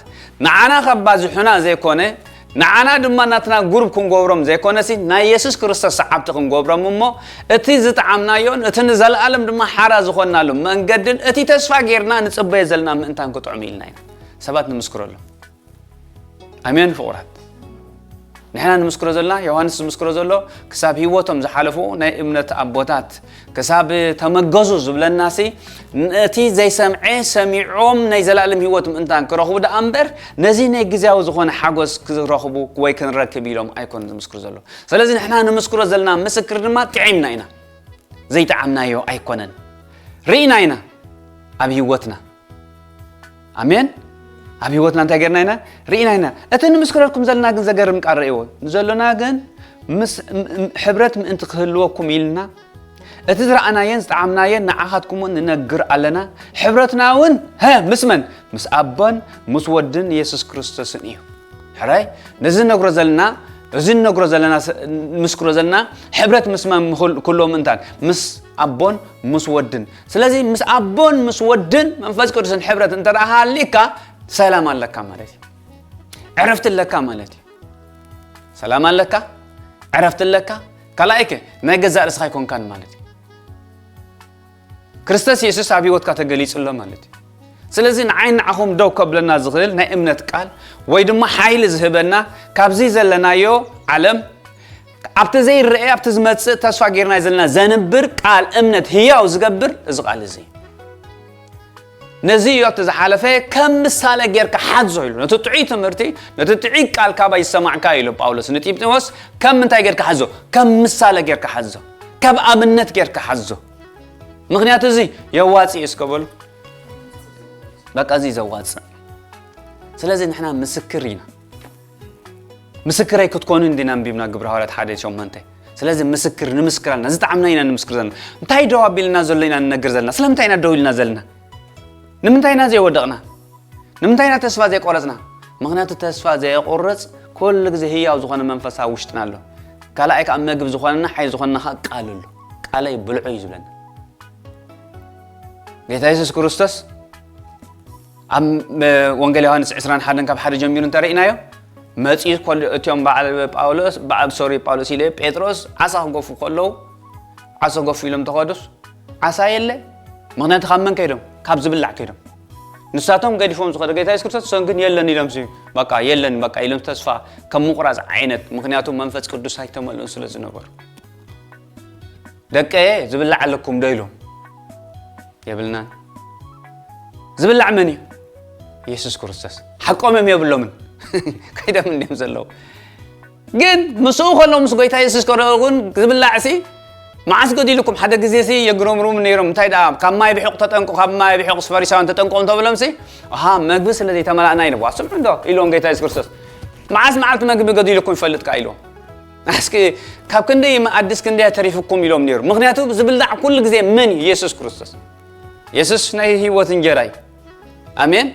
ንዓና ከባዝሑና ዘይኮነ፣ ንዓና ድማ ናትና ጉሩብ ክንገብሮም ዘይኮነሲ፣ ናይ የሱስ ክርስቶስ ሰዓብቲ ክንገብሮም እሞ፣ እቲ ዝጠዓምናዮን እቲ ንዘለኣለም ድማ ሓራ ዝኾንናሉ መንገድን እቲ ተስፋ ጌርና ንጽበዮ ዘለና ምእንታን ክጥዕሙ ኢልና ኢና ሰባት ንምስክረሎም። ኣሜን ፍቑራት። ንሕና ንምስክሮ ዘለና፣ ዮሃንስ ዝምስክሮ ዘሎ፣ ክሳብ ህይወቶም ዝሓለፉ ናይ እምነት ኣቦታት፣ ክሳብ ተመገዙ ዝብለናሲ፣ ነቲ ዘይሰምዐ ሰሚዖም ናይ ዘላለም ህይወት ምእንታን ክረኽቡ ደኣ እምበር፣ ነዚ ናይ ግዝያዊ ዝኾነ ሓጎስ ክረኽቡ ወይ ክንረክብ ኢሎም ኣይኮኑን ዝምስክሩ ዘሎ። ስለዚ ንሕና ንምስክሮ ዘለና ምስክር ድማ ጥዒምና ኢና። ዘይጠዓምናዮ ኣይኮነን። ርኢና ኢና ኣብ ህይወትና። ኣሜን። ኣብ ህይወትና እንታይ ጌርና ኢና? ርኢና ኢና። እቲ ንምስክረልኩም ዘለና ግን ዘገርም ቃል ርእይዎ። ንዘሎና ግን ምስ፣ ም-፣ ም-፣ ሕብረት ምእንቲ ክህልወኩም ኢልና፣ እቲ ዝረኣናየን ዝጠዓምናየን ንዓኻትኩም እውን ንነግር ኣለና። ሕብረትና እውን፣ ሀ፣ ምስ መን? ምስ ኣቦን ምስ ወድን የሱስ ክርስቶስን እዩ። ሕራይ፣ ነዚ ንነግሮ ዘለና፣ እዚ ንነግሮ ዘለና፣ ስ-፣ ንምስክሮ ዘለና፣ ሕብረት ምስ መን ምኹል-፣ ኩሎም እንታን? ምስ ኣቦን ምስ ወድን። ስለዚ ምስ ኣቦን ምስ ወድን መንፈስ ቅዱስን ሕብረት እንተ ደኣ ሃሊካ፣ ሰላም ኣለካ ማለት እዩ። ዕረፍቲ ኣለካ ማለት እዩ። ሰላም ኣለካ፣ ዕረፍቲ ኣለካ። ካልኣይከ፣ ናይ ገዛእ ርእስኻ ኣይኮንካን ማለት እዩ። ክርስቶስ የሱስ ኣብ ህይወትካ ተገሊጹ ኣሎ ማለት እዩ። ስለዚ ንዓይ ንዓኹም ደው ከብለና ዝኽእል ናይ እምነት ቃል ወይ ድማ ሓይሊ ዝህበና ካብዚ ዘለናዮ ዓለም ኣብቲ ዘይረአ ኣብቲ ዝመጽእ ተስፋ ጌርና ዘለና ዘንብር ቃል እምነት ህያው ዝገብር እዚ ቃል እዚ። ነዚ እዩ ኣብቲ ዝሓለፈ ከም ምሳሌ ጌርካ ሓዞ ኢሉ። ነቲ ጥዑይ ትምህርቲ፣ ነቲ ጥዑይ ቃል ካባይ ዝሰማዕካ ኢሉ ጳውሎስ ንጢሞቴዎስ ከም ምንታይ ጌርካ ሓዞ? ከም ምሳሌ ጌርካ ሓዞ። ከም ኣብነት ጌርካ ሓዞ። ምኽንያቱ እዚ የዋጽእ እዩ እስከ በሉ። በቃ እዚ ዘዋጽእ። ስለዚ ንሕና ምስክር ኢና። ምስክረይ ክትኮኑ እንዲና ኣንቢብና ግብረ ሃዋርያት ሓደ ሸሞንተ። ስለዚ ምስክር ንምስክር ኣለና። ዝጠዓምና ኢና ንምስክር ዘለና። እንታይ ደው ኣቢልና ዘሎ ኢና ንነግር ዘለና? ስለምንታይ ኢና ደው ኢልና ዘለና? ንምንታይ ኢና ዘይወደቕና? ንምንታይ ኢና ተስፋ ዘይቆረጽና? ምኽንያቱ ተስፋ ዘየቆርጽ ኩሉ ግዜ ህያው ዝኾነ መንፈስ ኣብ ውሽጥና ኣሎ። ካልኣይ ከኣ መግቢ ዝኾነና ሓይሊ ዝኾነና ከኣ ቃል ኣሎ። ቃለይ ብልዑ እዩ ዝብለና። ጌታ የሱስ ክርስቶስ ኣብ፣ እ፣ ወንጌል ዮሃንስ ዕስራን ሓደን ካብ ሓደ ጀሚሩ እንተርኢናዮ፣ መጺኡ ኮል-፣ እቲኦም በዓል ጳውሎስ፣ በዓል፣ ሶሪ፣ ጳውሎስ ኢለ፣ ጴጥሮስ ዓሳ ክገፉ ከለዉ፣ ዓሳ ገፉ ኢሎም ተኸዱስ፣ ዓሳ የለ። ምኽንያቱ ካብ መን ከይዶም? ካብ ዝብላዕ ከይዶም። ንሳቶም ገዲፎም ዝኸዱ ጌታ የሱስ ክርስቶስ፣ እሶም ግን የለን ኢሎም ሲ፣ በቃ የለን፣ በቃ ኢሎም ተስፋ ከም ምቑራጽ ዓይነት፣ ምኽንያቱ መንፈስ ቅዱስ ኣይተመልኡን ስለ ዝነበሩ። ደቀየ ዝብላዕ ኣለኩም ዶ ኢሎም? የብልናን። ዝብላዕ መን እዩ? የሱስ ክርስቶስ። ሓቆም እዮም የብሎምን። ከይዶም እንዲዮም ዘለዉ። ግን ምስኡ ከሎ ምስ ጎይታ የሱስ ከሎ እውን ዝብላዕ ሲ መዓስ ገዲልኩም? ሓደ ግዜ ሲ የግረምሩም ነይሮም። እንታይ ደኣ ካብ ማይ ብሑቕ ተጠንቁ፣ ካብ ማይ ብሑቕ ፈሪሳውያን ተጠንቁ እንተብሎም ሲ፣ ኣሃ፣ መግቢ ስለ ዘይተመላእና ኢልዋ። ስምዑ እንዶ ኢልዎም ጌታ የሱስ ክርስቶስ። መዓስ መዓልቲ መግቢ ገዲልኩም ይፈልጥ ከኣ ኢልዎም። እስኪ ካብ ክንደይ መኣድስ ክንደይ ተሪፍኩም ኢሎም ነይሩ። ምኽንያቱ ዝብላዕ ኩሉ ግዜ መን እዩ? የሱስ ክርስቶስ። የሱስ ናይ ህይወት እንጀራ እዩ። ኣሜን።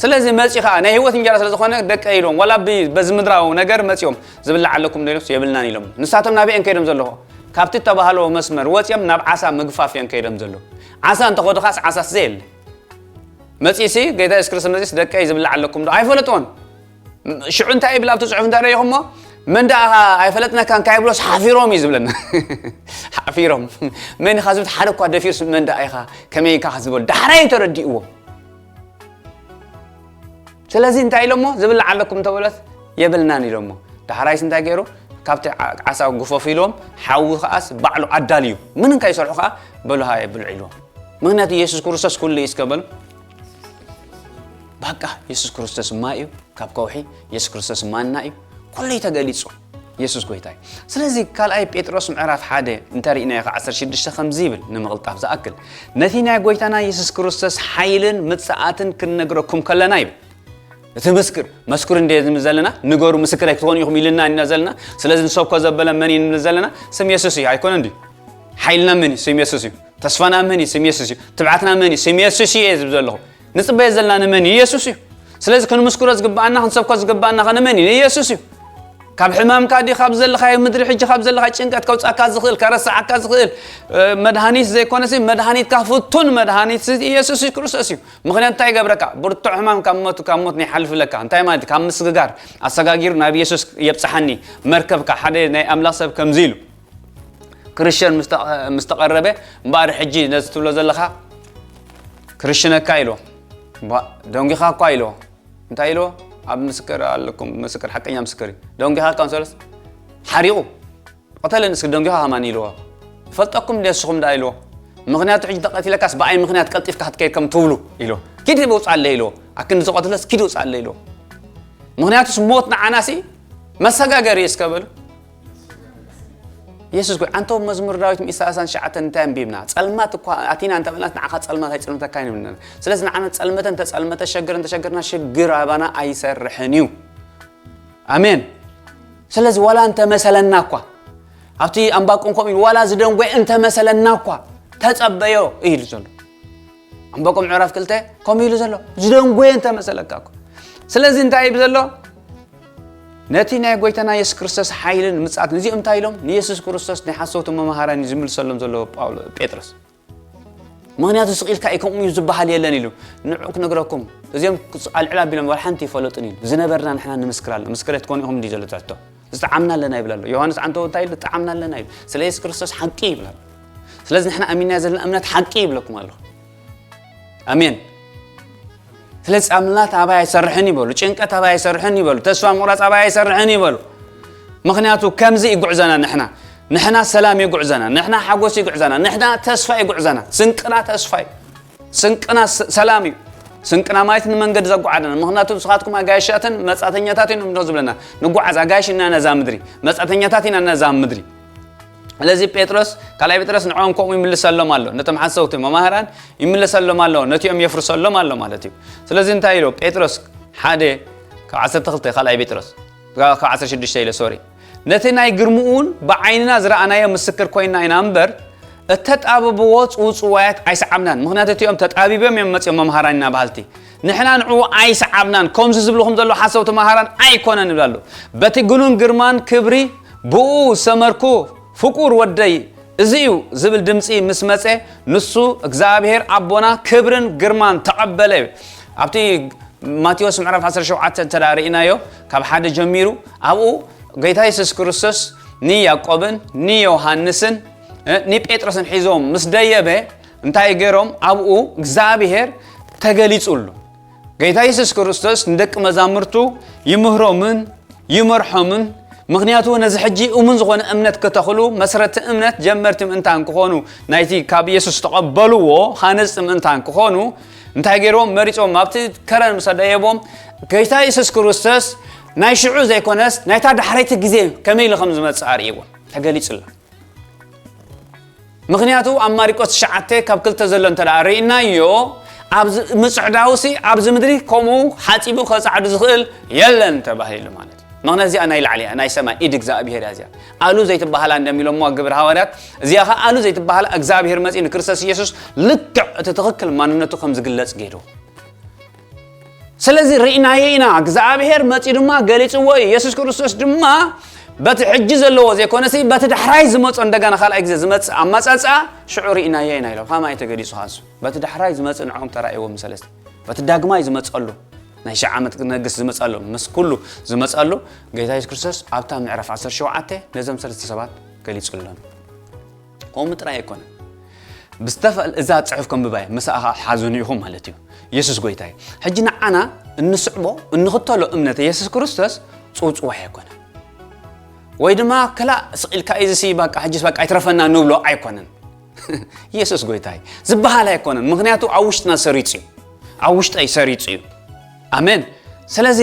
ስለዚ መጺ ኸኣ ናይ ህይወት እንጀራ ስለ ዝኾነ ደቀ ኢሎም፣ ዋላ ብ-፣ በዚ ምድራዊ ነገር መጺኦም ዝብላዕ ኣለኩም ዶ ኢሎምስ የብልናን ኢሎም። ንሳቶም ናበይ እዮም ከይዶም ዘለኹ? ካብቲ እተባህልዎ መስመር ወጺኦም ናብ ዓሳ ምግፋፍ እዮም ከይዶም ዘለዉ። ዓሳ እንተኸዱ ኸኣስ ዓሳስ ዘየለ። መጺሲ ጌታ የሱስ ክርስቶስ መጺስ ደቀይ ዝብላዕ ኣለኩም ዶ? ኣይፈለጥዎን። ሽዑ እንታይ ይብል ኣብቲ ጽሑፍ እንታይ ረኢኹሞ? መን ደኣ ኣይፈለጥነካን ካይብሎስ ሓፊሮም እዩ ዝብለና። ሓፊሮም። መን ኢኻ ዝብል ሓደ እኳ ደፊርስ መን ደኣ ኢኻ? ከመይ ኢኻ ዝበሉ? ዳሕራይ ተረዲእዎ። ስለዚ እንታይ ኢሎሞ? ዝብላዕ ኣለኩም እንተበለት የብልናን ኢሎሞ። ዳሕራይስ እንታይ ገይሩ? ካብቲ ዓ-፣ ዓሳ ግፈፉ ኢሎም፣ ሓዊ ከኣስ ባዕሉ ኣዳልዩ። ምንም ከይሰርሑ ከኣ በሉ ሃየ ብልዑ ኢልዎም። ምኽንያቱ የሱስ ክርስቶስ ኩሉ እዩ እስከ በሉ። በቃ የሱስ ክርስቶስ ማይ እዩ፣ ካብ ከውሒ የሱስ ክርስቶስ ማና እዩ። ኩሉ እዩ ተገሊጹ። የሱስ ጎይታ እዩ። ስለዚ ካልኣይ ጴጥሮስ ምዕራፍ ሓደ እንተሪእናዮ ኸዓ ዓሰርተ ሽዱሽተ ከምዚ ይብል፣ ንምቕልጣፍ ዝኣክል፣ ነቲ ናይ ጎይታና የሱስ ክርስቶስ ሓይልን ምጽኣትን ክንነግረኩም ከለና ይብል። እቲ ምስክር መስክሩ እንደ ንብል ዘለና፣ ንገሩ ምስክር ኣይክትኾኑ ኢኹም ኢልና ኢና ዘለና። ስለዚ ንሰብኮ ዘበለ መን እዩ ንብል ዘለና? ስም የሱስ እዩ ኣይኮነ እንዲ? ሓይልና መን እዩ? ስም የሱስ እዩ። ተስፋና መን እዩ? ስም የሱስ እዩ። ትብዓትና መን እዩ? ስም የሱስ እዩ እየ ዝብል ዘለኹ። ንጽበዮ ዘለና ንመን እዩ? የሱስ እዩ። ስለዚ ክንምስክሮ ዝግባኣና ክንሰብኮ ዝግባኣና ከ ንመን እዩ? ንየሱስ እዩ። ካብ ሕማምካ ድዩ ካብ ዘለኻዮ ምድሪ ሕጂ ካብ ዘለኻ ጭንቀት ከውጻካ ዝኽእል ከረስዓካ ዝኽእል መድሃኒት ዘይኮነሲ መድሃኒትካ ፍቱን መድሃኒት ኢየሱስ ክርስቶስ እዩ። ምኽንያት እንታይ ይገብረካ? ብርቱዕ ሕማም ካብ ሞት ካብ ሞት ይሓልፍለካ። እንታይ ማለት ካብ ምስግጋር ኣሰጋጊሩ ናብ ኢየሱስ የብጽሓኒ። መርከብካ ሓደ ናይ ኣምላኽ ሰብ ከምዚ ኢሉ ክርስቲያን ምስ ተቐረበ እምበኣር ሕጂ ነዚ ትብሎ ዘለኻ ክርሽነካ ኢልዎ። ደንጊኻ እኳ ኢልዎ። እንታይ ኢልዎ? ኣብ ምስክር ኣለኩም ምስክር ሓቀኛ ምስክር እዩ። ደንጊኻ እኳ እንሰለስ ሓሪቑ ቀተለኒ እስኪ ደንጊኻ ከማን ኢልዎ። ይፈልጠኩም እንደ ንስኹም ደኣ ኢልዎ። ምኽንያቱ ሕጂ እንተቐቲለካስ ብኣይ ምኽንያት ቀልጢፍካ ክትከይድ ከም ትብሉ ኢልዎ። ኪድ ውፃለይ ኢልዎ። ኣክንዲ ዝቐትለስ ኪድ ውፃለይ ኢልዎ። ምኽንያቱስ ሞት ንዓናሲ መሰጋገሪ እዩ እስከ በሉ። የሱስ ጎይ ኣንቶ መዝሙር ዳዊት ሚእቲ ሰላሳን ትሽዓተን እንታይ ኣንቢብና? ጸልማት እኳ ኣቲና እንተበልናስ ንዓኻ ጸልማት ኣይጸልመተካ ይንብልና። ስለዚ ንዓና ጸልመተ እንተጸልመተ ሸገር እንተሸገርና ሽግር ኣባና ኣይሰርሕን እዩ። ኣሜን። ስለዚ ዋላ እንተመሰለና እኳ ኣብቲ ኣንባቆም ከምኡ ኢሉ ዋላ ዝደንጎየ እንተመሰለና እኳ ተጸበዮ እዩ ኢሉ ዘሎ። ኣንባቆም ምዕራፍ ክልተ ከምኡ ኢሉ ዘሎ ዝደንጎየ እንተመሰለካ እኳ። ስለዚ እንታይ እዩ ዘሎ? ነቲ ናይ ጎይታና የሱስ ክርስቶስ ሓይልን ምጽኣትን እዚኦም እንታይ ኢሎም ንየሱስ ክርስቶስ ናይ ሓሰውቲ መምሃራን እዩ ዝምልሰሎም ዘሎ ጳውሎ ጴጥሮስ። ምኽንያቱ ስቕ ኢልካ እዩ ከምኡ እዩ ዝበሃል የለን ኢሉ ንዑ ክነግረኩም እዚኦም ኣልዕል ኣቢሎም ዋላ ሓንቲ ይፈለጡን ኢሉ ዝነበርና ንሕና ንምስክር ኣሎ ምስክር ኣይትኮኑ ኢኹም እንዲ ዘሎ ትሕቶ ዝጠዓምና ኣለና ይብል ኣሎ ዮሃንስ ዓንተው እንታይ ኢሉ ዝጠዓምና ኣለና ኢሉ ስለ የሱስ ክርስቶስ ሓቂ ይብል ኣሎ ስለዚ ንሕና ኣሚንና ዘለና እምነት ሓቂ ይብለኩም ኣለኹ ኣሜን። ስለ ጻምናት ኣባይ ኣይሰርሕን ይበሉ፣ ጭንቀት ኣባይ ኣይሰርሕን ይበሉ፣ ተስፋ ምቑራጽ ኣባይ ኣይሰርሕን ይበሉ። ምኽንያቱ ከምዚ ይጉዕዘና ንሕና ንሕና ሰላም ይጉዕዘና፣ ንሕና ሓጎስ ይጉዕዘና፣ ንሕና ተስፋ ይጉዕዘና። ስንቅና ተስፋ እዩ። ስንቅና ሰላም እዩ። ስንቅና ማለት ንመንገዲ ዘጓዓደና። ምኽንያቱ ንስኻትኩም ኣጋይሻትን መጻተኛታት እዮም ዝብለና። ንጓዓዝ ኣጋይሽ ኢና ነዛ ምድሪ፣ መጻተኛታት ኢና ነዛ ምድሪ። ስለዚ ጴጥሮስ ካልኣይ ጴጥሮስ ንዕኦም ከምኡ ይምልሰሎም ኣሎ ነቶም ሓሰውቲ መማህራን ይምልሰሎም ኣሎ ነቲኦም የፍርሰሎም ኣሎ ማለት እዩ ስለዚ እንታይ ኢሎ ጴጥሮስ ሓደ ካብ ዓሰርተ ክልተ ካልኣይ ጴጥሮስ ካብ ዓሰርተ ሽዱሽተ ኢለ ሶሪ ነቲ ናይ ግርምኡን ብዓይንና ዝረኣናዮ ምስክር ኮይና ኢና እምበር እተጣበብዎ ጽውጽዋያት ኣይሰዓብናን ምኽንያቱ እቲኦም ተጣቢቦም እዮም መጺኦም መምሃራን ኢና በሃልቲ ንሕና ንዕኡ ኣይሰዓብናን ከምዚ ዝብልኹም ዘሎ ሓሰውቲ መሃራን ኣይኮነን ይብላ ኣሎ በቲ ግኑን ግርማን ክብሪ ብኡ ዝሰመርኩ ፍቁር ወደይ እዚ እዩ ዝብል ድምፂ ምስ መፀ ንሱ እግዚኣብሔር ኣቦና ክብርን ግርማን ተቐበለ። ኣብቲ ማቴዎስ ምዕራፍ ዓሰርተ ሸውዓተ እንተ ርኢናዮ ካብ ሓደ ጀሚሩ ኣብኡ ጌታ የሱስ ክርስቶስ ንያዕቆብን ንዮሃንስን ንጴጥሮስን ሒዞም ምስ ደየበ እንታይ ገይሮም ኣብኡ እግዚኣብሔር ተገሊፁሉ። ጌታ የሱስ ክርስቶስ ንደቂ መዛሙርቱ ይምህሮምን ይመርሖምን ምኽንያቱ ነዚ ሕጂ እሙን ዝኾነ እምነት ክተኽሉ መስረቲ እምነት ጀመርቲ ምእንታን ክኾኑ ናይቲ ካብ የሱስ ዝተቐበልዎ ሃነፅቲ ምእንታን ክኾኑ እንታይ ገይርዎም መሪፆም ኣብቲ ከረን ምስ ኣደየቦም ጌታ የሱስ ክርስቶስ ናይ ሽዑ ዘይኮነስ ናይታ ዳሕረይቲ ግዜ ከመይ ኢሉ ከም ዝመፅእ ኣርእይዎም ተገሊፁሎም ምኽንያቱ ኣብ ማሪቆስ ትሽዓተ ካብ ክልተ ዘሎ እንተ ርኢናዮ ኣብዚ ምፅዕዳውሲ ኣብዚ ምድሪ ከምኡ ሓፂቡ ከፃዕዱ ዝኽእል የለን ተባሂሉ ማለት እዩ። ምኽንያት እዚኣ ናይ ላዕሊ እያ፣ ናይ ሰማይ ኢድ እግዚኣብሔር እያ። እዚኣ ኣሉ ዘይትበሃላ እንደሚሎሞ ግብር ሃዋርያት እዚኣ ኸ ኣሉ ዘይትበሃላ እግዚኣብሔር መፂኡ ንክርስቶስ ኢየሱስ ልክዕ እቲ ትኽክል ማንነቱ ከም ዝግለፅ ገይሩ ስለዚ ርኢናዮ ኢና እግዚኣብሔር መፂኡ ድማ ገሊፅዎ እዩ የሱስ ክርስቶስ ድማ በቲ ሕጂ ዘለዎ ዘይኮነሲ በቲ ዳሕራይ ዝመፆ እንደገና ካልኣይ ግዜ ዝመፅእ ኣመፃፅኣ ሽዑ ርኢናዮ ኢና ኢሎም ከማይ ተገሊፁ ካሱ በቲ ዳሕራይ ዝመፅእ ንዕኦም ተራእይዎም ሰለስተ በቲ ዳግማይ ዝመፀሉ ናይ ሺ ዓመት ክነግስ ዝመፀሉ ምስ ኩሉ ዝመፀሉ ጌታ የሱስ ክርስቶስ ኣብታ ምዕራፍ ዓሰርተ ሸውዓተ ነዞም ሰለስተ ሰባት ገሊፁሎም ከምኡ ጥራይ ኣይኮነን ብዝተፈል እዛ ፅሑፍ ከንብባየ ምሳኻ ሓዙን ኢኹም ማለት እዩ የሱስ ጎይታ እዩ ሕጂ ንዓና እንስዕቦ እንኽተሎ እምነት የሱስ ክርስቶስ ፅውፅዋይ ኣይኮነን ወይ ድማ ክላእ ስቕ ኢልካ እዚ ሲ በቃ ሕጂስ በቃ ኣይትረፈና ንብሎ ኣይኮነን የሱስ ጎይታ እዩ ዝበሃል ኣይኮነን ምክንያቱ ኣብ ውሽጥና ሰሪፁ እዩ ኣብ ውሽጠይ ሰሪፁ እዩ ኣሜን ስለዚ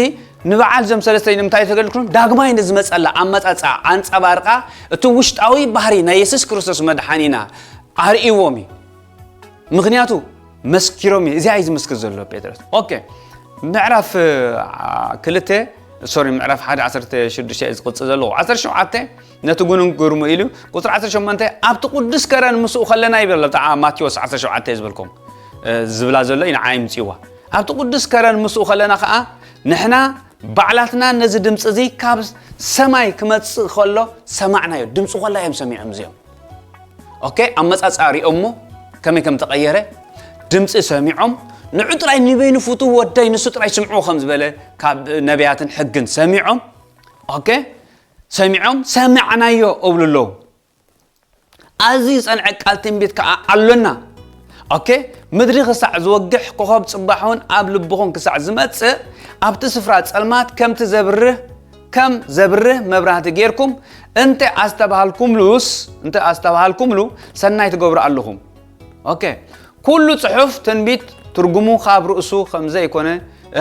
ንበዓል እዞም ሰለስተ ንምንታይ ተገልግሎም? ዳግማይ ንዝመጸላ ኣመጻጽኣ ኣንጸባርቓ፣ እቲ ውሽጣዊ ባህሪ ናይ የሱስ ክርስቶስ መድሓኒና ኣርእይዎም እዩ። ምኽንያቱ መስኪሮም እዩ። እዚኣ እዩ ዝምስክር ዘሎ ጴጥሮስ። ኦኬ፣ ምዕራፍ ክልተ፣ ሶሪ፣ ምዕራፍ ሓደ ዓሰርተ ሽዱሽተ እዩ ዝቕጽል ዘለዎ። ዓሰርተ ሸውዓተ ነቲ ጉኑን ግርሙ ኢሉ፣ ቁጽሪ ዓሰርተ ሸሞንተ፣ ኣብቲ ቅዱስ ከረን ምስኡ ከለና ይብል ኣሎ። ብጣዕ ማቴዎስ ዓሰርተ ሸውዓተ እዩ ዝበልኩም ዝብላ ዘሎ እዩ ንዓይ ምጽዋ። ኣብቲ ቅዱስ ከረን ምስኡ ከለና ከኣ ንሕና ባዕላትና ነዚ ድምፂ እዚ ካብ ሰማይ ክመፅእ ከሎ ሰማዕናዮ። ድምፂ ኮላ እዮም ሰሚዖም እዚኦም። ኦኬ፣ ኣመፃፅኣ ሪኦሞ ከመይ ከም ተቐየረ ድምፂ ሰሚዖም፣ ንዑ ጥራይ ንበይኑ ፍቱ ወደይ ንሱ ጥራይ ስምዑ ከም ዝበለ ካብ ነቢያትን ሕግን ሰሚዖም። ኦኬ፣ ሰሚዖም ሰማዕናዮ እብሉ ኣለዉ። ኣዝዩ ዝጸንዐ ቃል ትንቢት ከኣ ኣሎና። ኦኬ፣ ምድሪ ክሳዕ ዝወግሕ ኮኸብ ጽባሕ እውን ኣብ ልብኹም ክሳዕ ዝመጽእ ኣብቲ ስፍራ ጸልማት ከምቲ ዘብርህ ከም ዘብርህ መብራህቲ ጌርኩም እንተ ኣስተባሃልኩምሉስ እንተ ኣስተባሃልኩምሉ ሰናይ ትገብሩ ኣለኹም። ኦኬ፣ ኩሉ ጽሑፍ ትንቢት ትርጉሙ ካብ ርእሱ ከም ዘይኮነ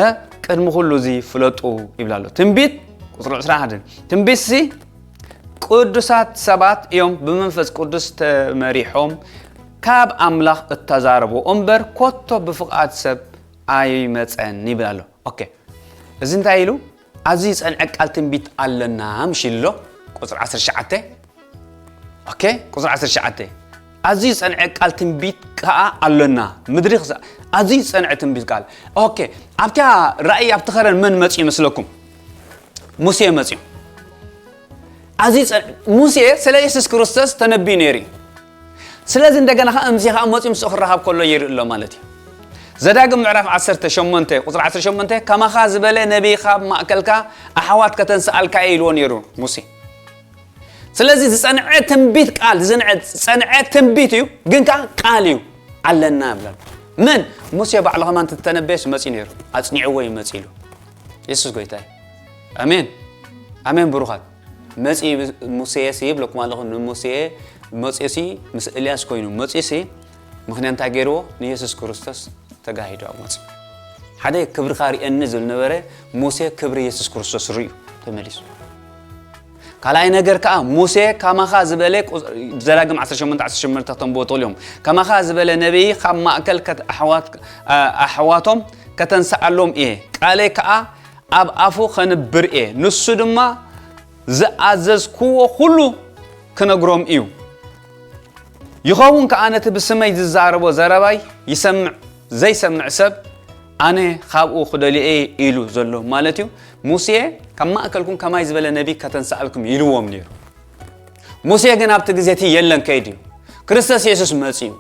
እ ቅድሚ ኩሉ እዚ ፍለጡ ይብል ኣሎ። ትንቢት ቁጽሪ ዕስራን ሓደን ትንቢት ሲ ቅዱሳት ሰባት እዮም ብመንፈስ ቅዱስ ተመሪሖም ካብ ኣምላኽ እተዛረቡ እምበር ኮቶ ብፍቓድ ሰብ ኣይመጸን ይብል ኣሎ። ኦኬ፣ እዚ እንታይ ኢሉ? ኣዝዩ ዝጸንዐ ቃል ትንቢት ኣለና ምሽ ኢሉ ኣሎ። ቁጽሪ ዓሰርተ ትሽዓተ። ኦኬ፣ ቁጽሪ ዓሰርተ ትሽዓተ። ኣዝዩ ዝጸንዐ ቃል ትንቢት ከኣ ኣሎና። ምድሪ ክሳ-፣ ኣዝዩ ዝጸንዐ ትንቢት ቃል። ኦኬ፣ ኣብታ ራእይ ኣብቲ ኸረን መን መጽዩ ይመስለኩም? ሙሴ መጽዩ። ኣዝዩ ጸ-፣ ሙሴ ስለ የሱስ ክርስቶስ ተነብዩ ነይሩ እዩ። ስለዚ እንደገና ኸዓ ሙሴ ኸዓ መጽዩ ምስኡ ክራኸብ ከሎ ይርኢ ኣሎ ማለት እዩ። ዘዳግም ምዕራፍ ዓሰርተ ሸሞንተ ቁጽሪ ዓሰርተ ሸሞንተ፣ "ከማኻ ዝበለ ነቢይ ካብ ማእከልካ ኣሕዋት ከተንስኣልካ እየ" ኢልዎ ነይሩ ሙሴ። ስለዚ ዝጸንዐ ትንቢት ቃል፣ ዝጸንዐ፣ ዝጸንዐ ትንቢት እዩ፣ ግን ከኣ ቃል እዩ፣ ኣለና ይብለና። መን? ሙሴ ባዕሉ ኸማን እንተተነበየስ መጺኡ ነይሩ፣ ኣጽኒዕዎ እዩ መጺኡ ኢሉ። የሱስ ጎይታ እዩ። ኣሜን። ኣሜን ብሩኻት። መጺኡ ሙሴ ሲ ይብለኩም ኣለኹ፣ ንሙሴ መጺኡ ሲ ምስ ኤልያስ ኮይኑ መጺኡ ሲ ምኽንያት እንታይ ገይርዎ? ንየሱስ ክርስቶስ ተጋሂዱ ኣብ መጽኡ። ሓደ ክብርኻ ርኤኒ ዝብል ነበረ፣ ሙሴ ክብሪ የሱስ ክርስቶስ ርእዩ ተመሊሱ። ካልኣይ ነገር ከኣ ሙሴ ከማኻ ዝበለ ቁ-፣ ዘዳግም ዓሰርተ ሸሞንተ ዓሰርተ ሸሞንተ ከተንብቦ ትኽእሉ እዮም። ከማኻ ዝበለ ነቢይ ካብ ማእከል ከት-፣ ኣሕዋት-፣ ኣ-፣ ኣሕዋቶም ከተንስኣሎም እየ። ቃለይ ከኣ ኣብ ኣፉ ኸንብር እየ። ንሱ ድማ ዝኣዘዝክዎ ኹሉ ክነግሮም እዩ። ይኸውን ከኣ ነቲ ብስመይ ዝዛረቦ ዘረባይ ይሰምዕ ዘይሰምዕ ሰብ ኣነ ኻብኡ ክደልዮ እየ ኢሉ ዘሎ ማለት እዩ። ሙሴ ካብ ማእከልኩም ከማይ ዝበለ ነቢይ ከተንስኣልኩም ኢልዎም ነይሩ። ሙሴ ግን ኣብቲ ግዜ እቲ የለን ከይዱ እዩ። ክርስቶስ የሱስ መጺኡ።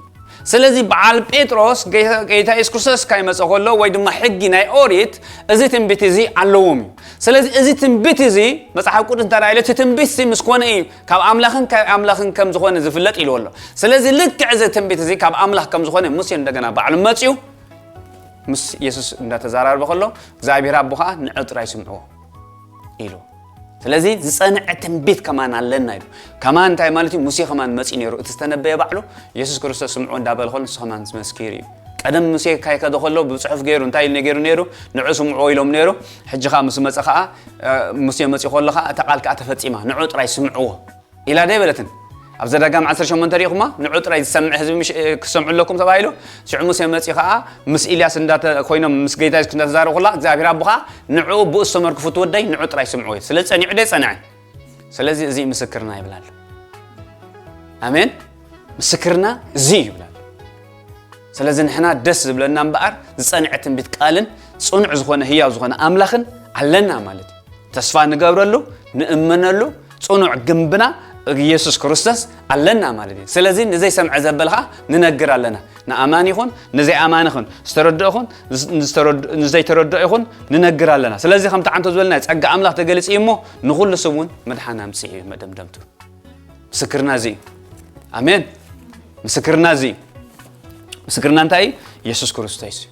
ስለዚ በዓል ጴጥሮስ ጌታ፣ ጌታ የሱስ ክርስቶስ ካይመጸ ከሎ ወይ ድማ ሕጊ ናይ ኦሪት እዚ ትንቢት እዚ ኣለዎም እዩ። ስለዚ እዚ ትንቢት እዚ መጽሓፍ ቅዱስ እንተ ኢለ እቲ ትንቢት እዚ ምስ ኮነ እዩ ካብ ኣምላኽን ካብ ኣምላኽን ከም ዝኾነ ዝፍለጥ ኢልዎ ኣሎ። ስለዚ ልክዕ እዚ ትንቢት እዚ ካብ ኣምላኽ ከም ዝኾነ ሙሴ እንደገና ባዕሉ መጺኡ ምስ የሱስ እንዳተዛራረበ ከሎ እግዚኣብሔር ኣቦ ኸዓ ንዑ ጥራይ ስምዕዎ ኢሉ። ስለዚ ዝጸንዐ ትንቢት ከማን ኣለና ኢሉ። ከማን እንታይ ማለት እዩ? ሙሴ ከማን መጺኡ ነይሩ። እቲ ዝተነበየ ባዕሉ የሱስ ክርስቶስ ስምዑ እንዳበለ ከሎ ንሱ ከማን መስኪሩ እዩ። ቀደም ሙሴ ካይከደ ከሎ ብጽሑፍ ገይሩ እንታይ ኢሉ ነጊሩ ነይሩ? ንዑ ስምዕዎ ኢሎም ነይሩ። ሕጂ ኸዓ ምስ መጸ ኸዓ፣ እ፣ ሙሴ መጺኡ ከሎ ኸዓ እታ ቃል ከዓ ተፈጺማ። ንዑ ጥራይ ስምዕዎ። ኢላ ዶ ኣይበለትን? ኣብ ዘዳግም ዓሰርተ ሸሞንተ ሪኢኹማ፣ ንዑ ጥራይ ዝሰምዕ ህዝቢ ምሽ-፣ ክሰምዑ ኣለኩም ተባሂሉ። ሽዑ ሙሴ መጺኡ ኸኣ ምስ ኢልያስ እንዳተ-፣ ኮይኖም ምስ ጌታ የሱስ እንዳተዛረቡ ከላ፣ እግዚኣብሔር ኣቦ ኸኣ ንዕኡ ብኡ ዝተመርኩ ፍትወደይ ንዑ ጥራይ ስምዑ እዩ። ስለዚ ጸኒዑ ዶ ኣይጸንዐን? ስለዚ እዚ ምስክርና ይብላል። ኣሜን። ምስክርና እዚ እዩ ይብላል። ስለዚ ንሕና ደስ ዝብለና እምበኣር ዝጸንዐ ትንቢት ቃልን ጽኑዕ ዝኾነ ህያው ዝኾነ ኣምላኽን ኣለና ማለት እዩ። ተስፋ ንገብረሉ፣ ንእመነሉ፣ ጽኑዕ ግንብና ኢየሱስ ክርስቶስ ኣለና ማለት እዩ። ስለዚ ንዘይሰምዐ ዘበል ኸዓ ንነግር ኣለና። ንኣማኒ ይኹን፣ ንዘይኣማኒ ይኹን፣ ዝተረድኦ ይኹን፣ ንዝ-፣ ንዝተረድ-፣ ንዘይተረድኦ ይኹን ንነግር ኣለና። ስለዚ ከምቲ ዓንቶ ዝበልና ጸጋ ኣምላኽ ተገሊጹ እዩ እሞ ንኹሉ ስም እውን መድሓን ኣምጽኡ እዩ መደምደምቱ። ምስክርና እዚ እዩ። ኣሜን። ምስክርና እዚ እዩ። ምስክርና እንታይ እዩ? የሱስ ክርስቶስ እዩ።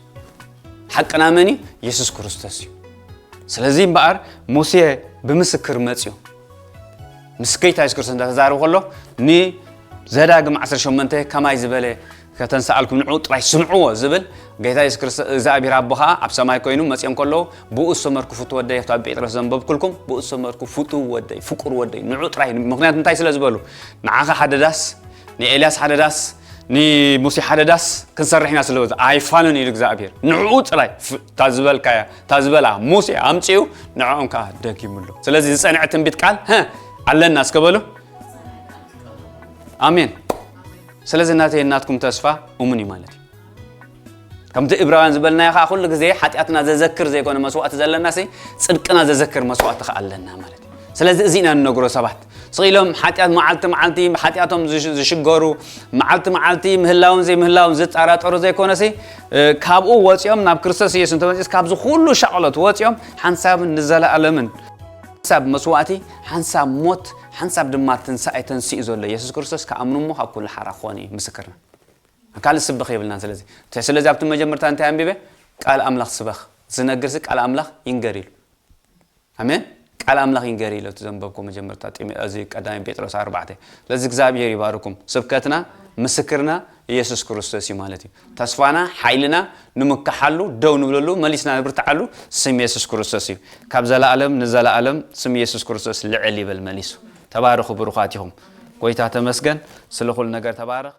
ሓቅና መን እዩ? የሱስ ክርስቶስ እዩ። ስለዚ እምበኣር ሙሴ ብምስክር መጽዩ ምስ ጌታ የሱስ ክርስቶስ እንዳተዛረበ ከሎ ንዘዳግም ዓሰርተ ሸሞንተ ከማይ ዝበለ ከተንስኣልኩም ንዑ ጥራይ ስምዕዎ ዝብል ጌታ የሱስ ክርስቶስ እግዚኣብሔር ኣቦ ኸዓ ኣብ ሰማይ ኮይኑ መጺኦም ከለዉ ብኡ ዝሰመርኩ ፍቱ ወደይ ኣብታ ጴጥሮስ ዘንበብኩልኩም ብኡ ዝሰመርኩ ፍቱ ወደይ ፍቁር ወደይ ንዑ ጥራይ ምክንያት እንታይ ስለ ዝበሉ ንዓኻ ሓደ ዳስ ንኤልያስ ሓደ ዳስ ንሙሴ ሓደ ዳስ ክንሰርሕ ኢና ስለ ዝበሉ ኣይፋሉን ኢሉ እግዚኣብሔር ንዕኡ ጥራይ እታ ዝበልካያ እታ ዝበላ ሙሴ ኣምፅኡ ንዕኦም ከዓ ደጊሙሉ ስለዚ ዝፀንዐ ትንቢት ቃል ኣለና እስከ በሉ ኣሜን ስለዚ ናተይ ናትኩም ተስፋ እሙን እዩ ማለት እዩ ከምቲ እብራውያን ዝበልናዮ ከዓ ኩሉ ግዜ ሓጢኣትና ዘዘክር ዘይኮነ መስዋእቲ ዘለና ሲ ፅድቅና ዘዘክር መስዋእቲ ከዓ ኣለና ማለት እዩ ስለዚ እዚ ኢና ንነግሮ ሰባት ስቕ ኢሎም ሓጢኣት መዓልቲ መዓልቲ ሓጢኣቶም ዝሽገሩ መዓልቲ መዓልቲ ምህላውን ዘይምህላውን ዝጠራጠሩ ዘይኮነሲ ካብኡ ወፂኦም ናብ ክርስቶስ ኢየሱስ እንተመፂስ ካብዚ ኩሉ ሻቕሎት ወፂኦም ሓንሳብን ንዘለኣለምን ሓንሳብ መስዋእቲ ሓንሳብ ሞት ሓንሳብ ድማ ትንሳኤ ተንስኡ ዘሎ የሱስ ክርስቶስ ክኣምኑ እሞ ካብ ኩሉ ሓራ ክኾኑ እዩ ምስክርና ካልእ ስበኽ የብልናን ስለዚ ስለዚ ኣብቲ መጀመርታ እንታይ ኣንቢበ ቃል ኣምላኽ ስበኽ ዝነግርሲ ቃል ኣምላኽ ይንገር ኢሉ ኣሜን ቃል ኣምላኽ ይንገር ኢሉ እቲ ዘንበብኩ መጀመርታ እዚ ቀዳሚ ጴጥሮስ ኣርባዕተ ስለዚ እግዚኣብሔር ይባርኩም ስብከትና ምስክርና ኢየሱስ ክርስቶስ እዩ ማለት እዩ ተስፋና ሓይልና ንምካሓሉ ደው ንብለሉ መሊስና ንብርትዓሉ ስም የሱስ ክርስቶስ እዩ ካብ ዘለኣለም ንዘለኣለም ስም የሱስ ክርስቶስ ልዕል ይበል መሊሱ ተባረኹ ብሩኻት ኢኹም ጎይታ ተመስገን ስለ ኩሉ ነገር ተባረኽ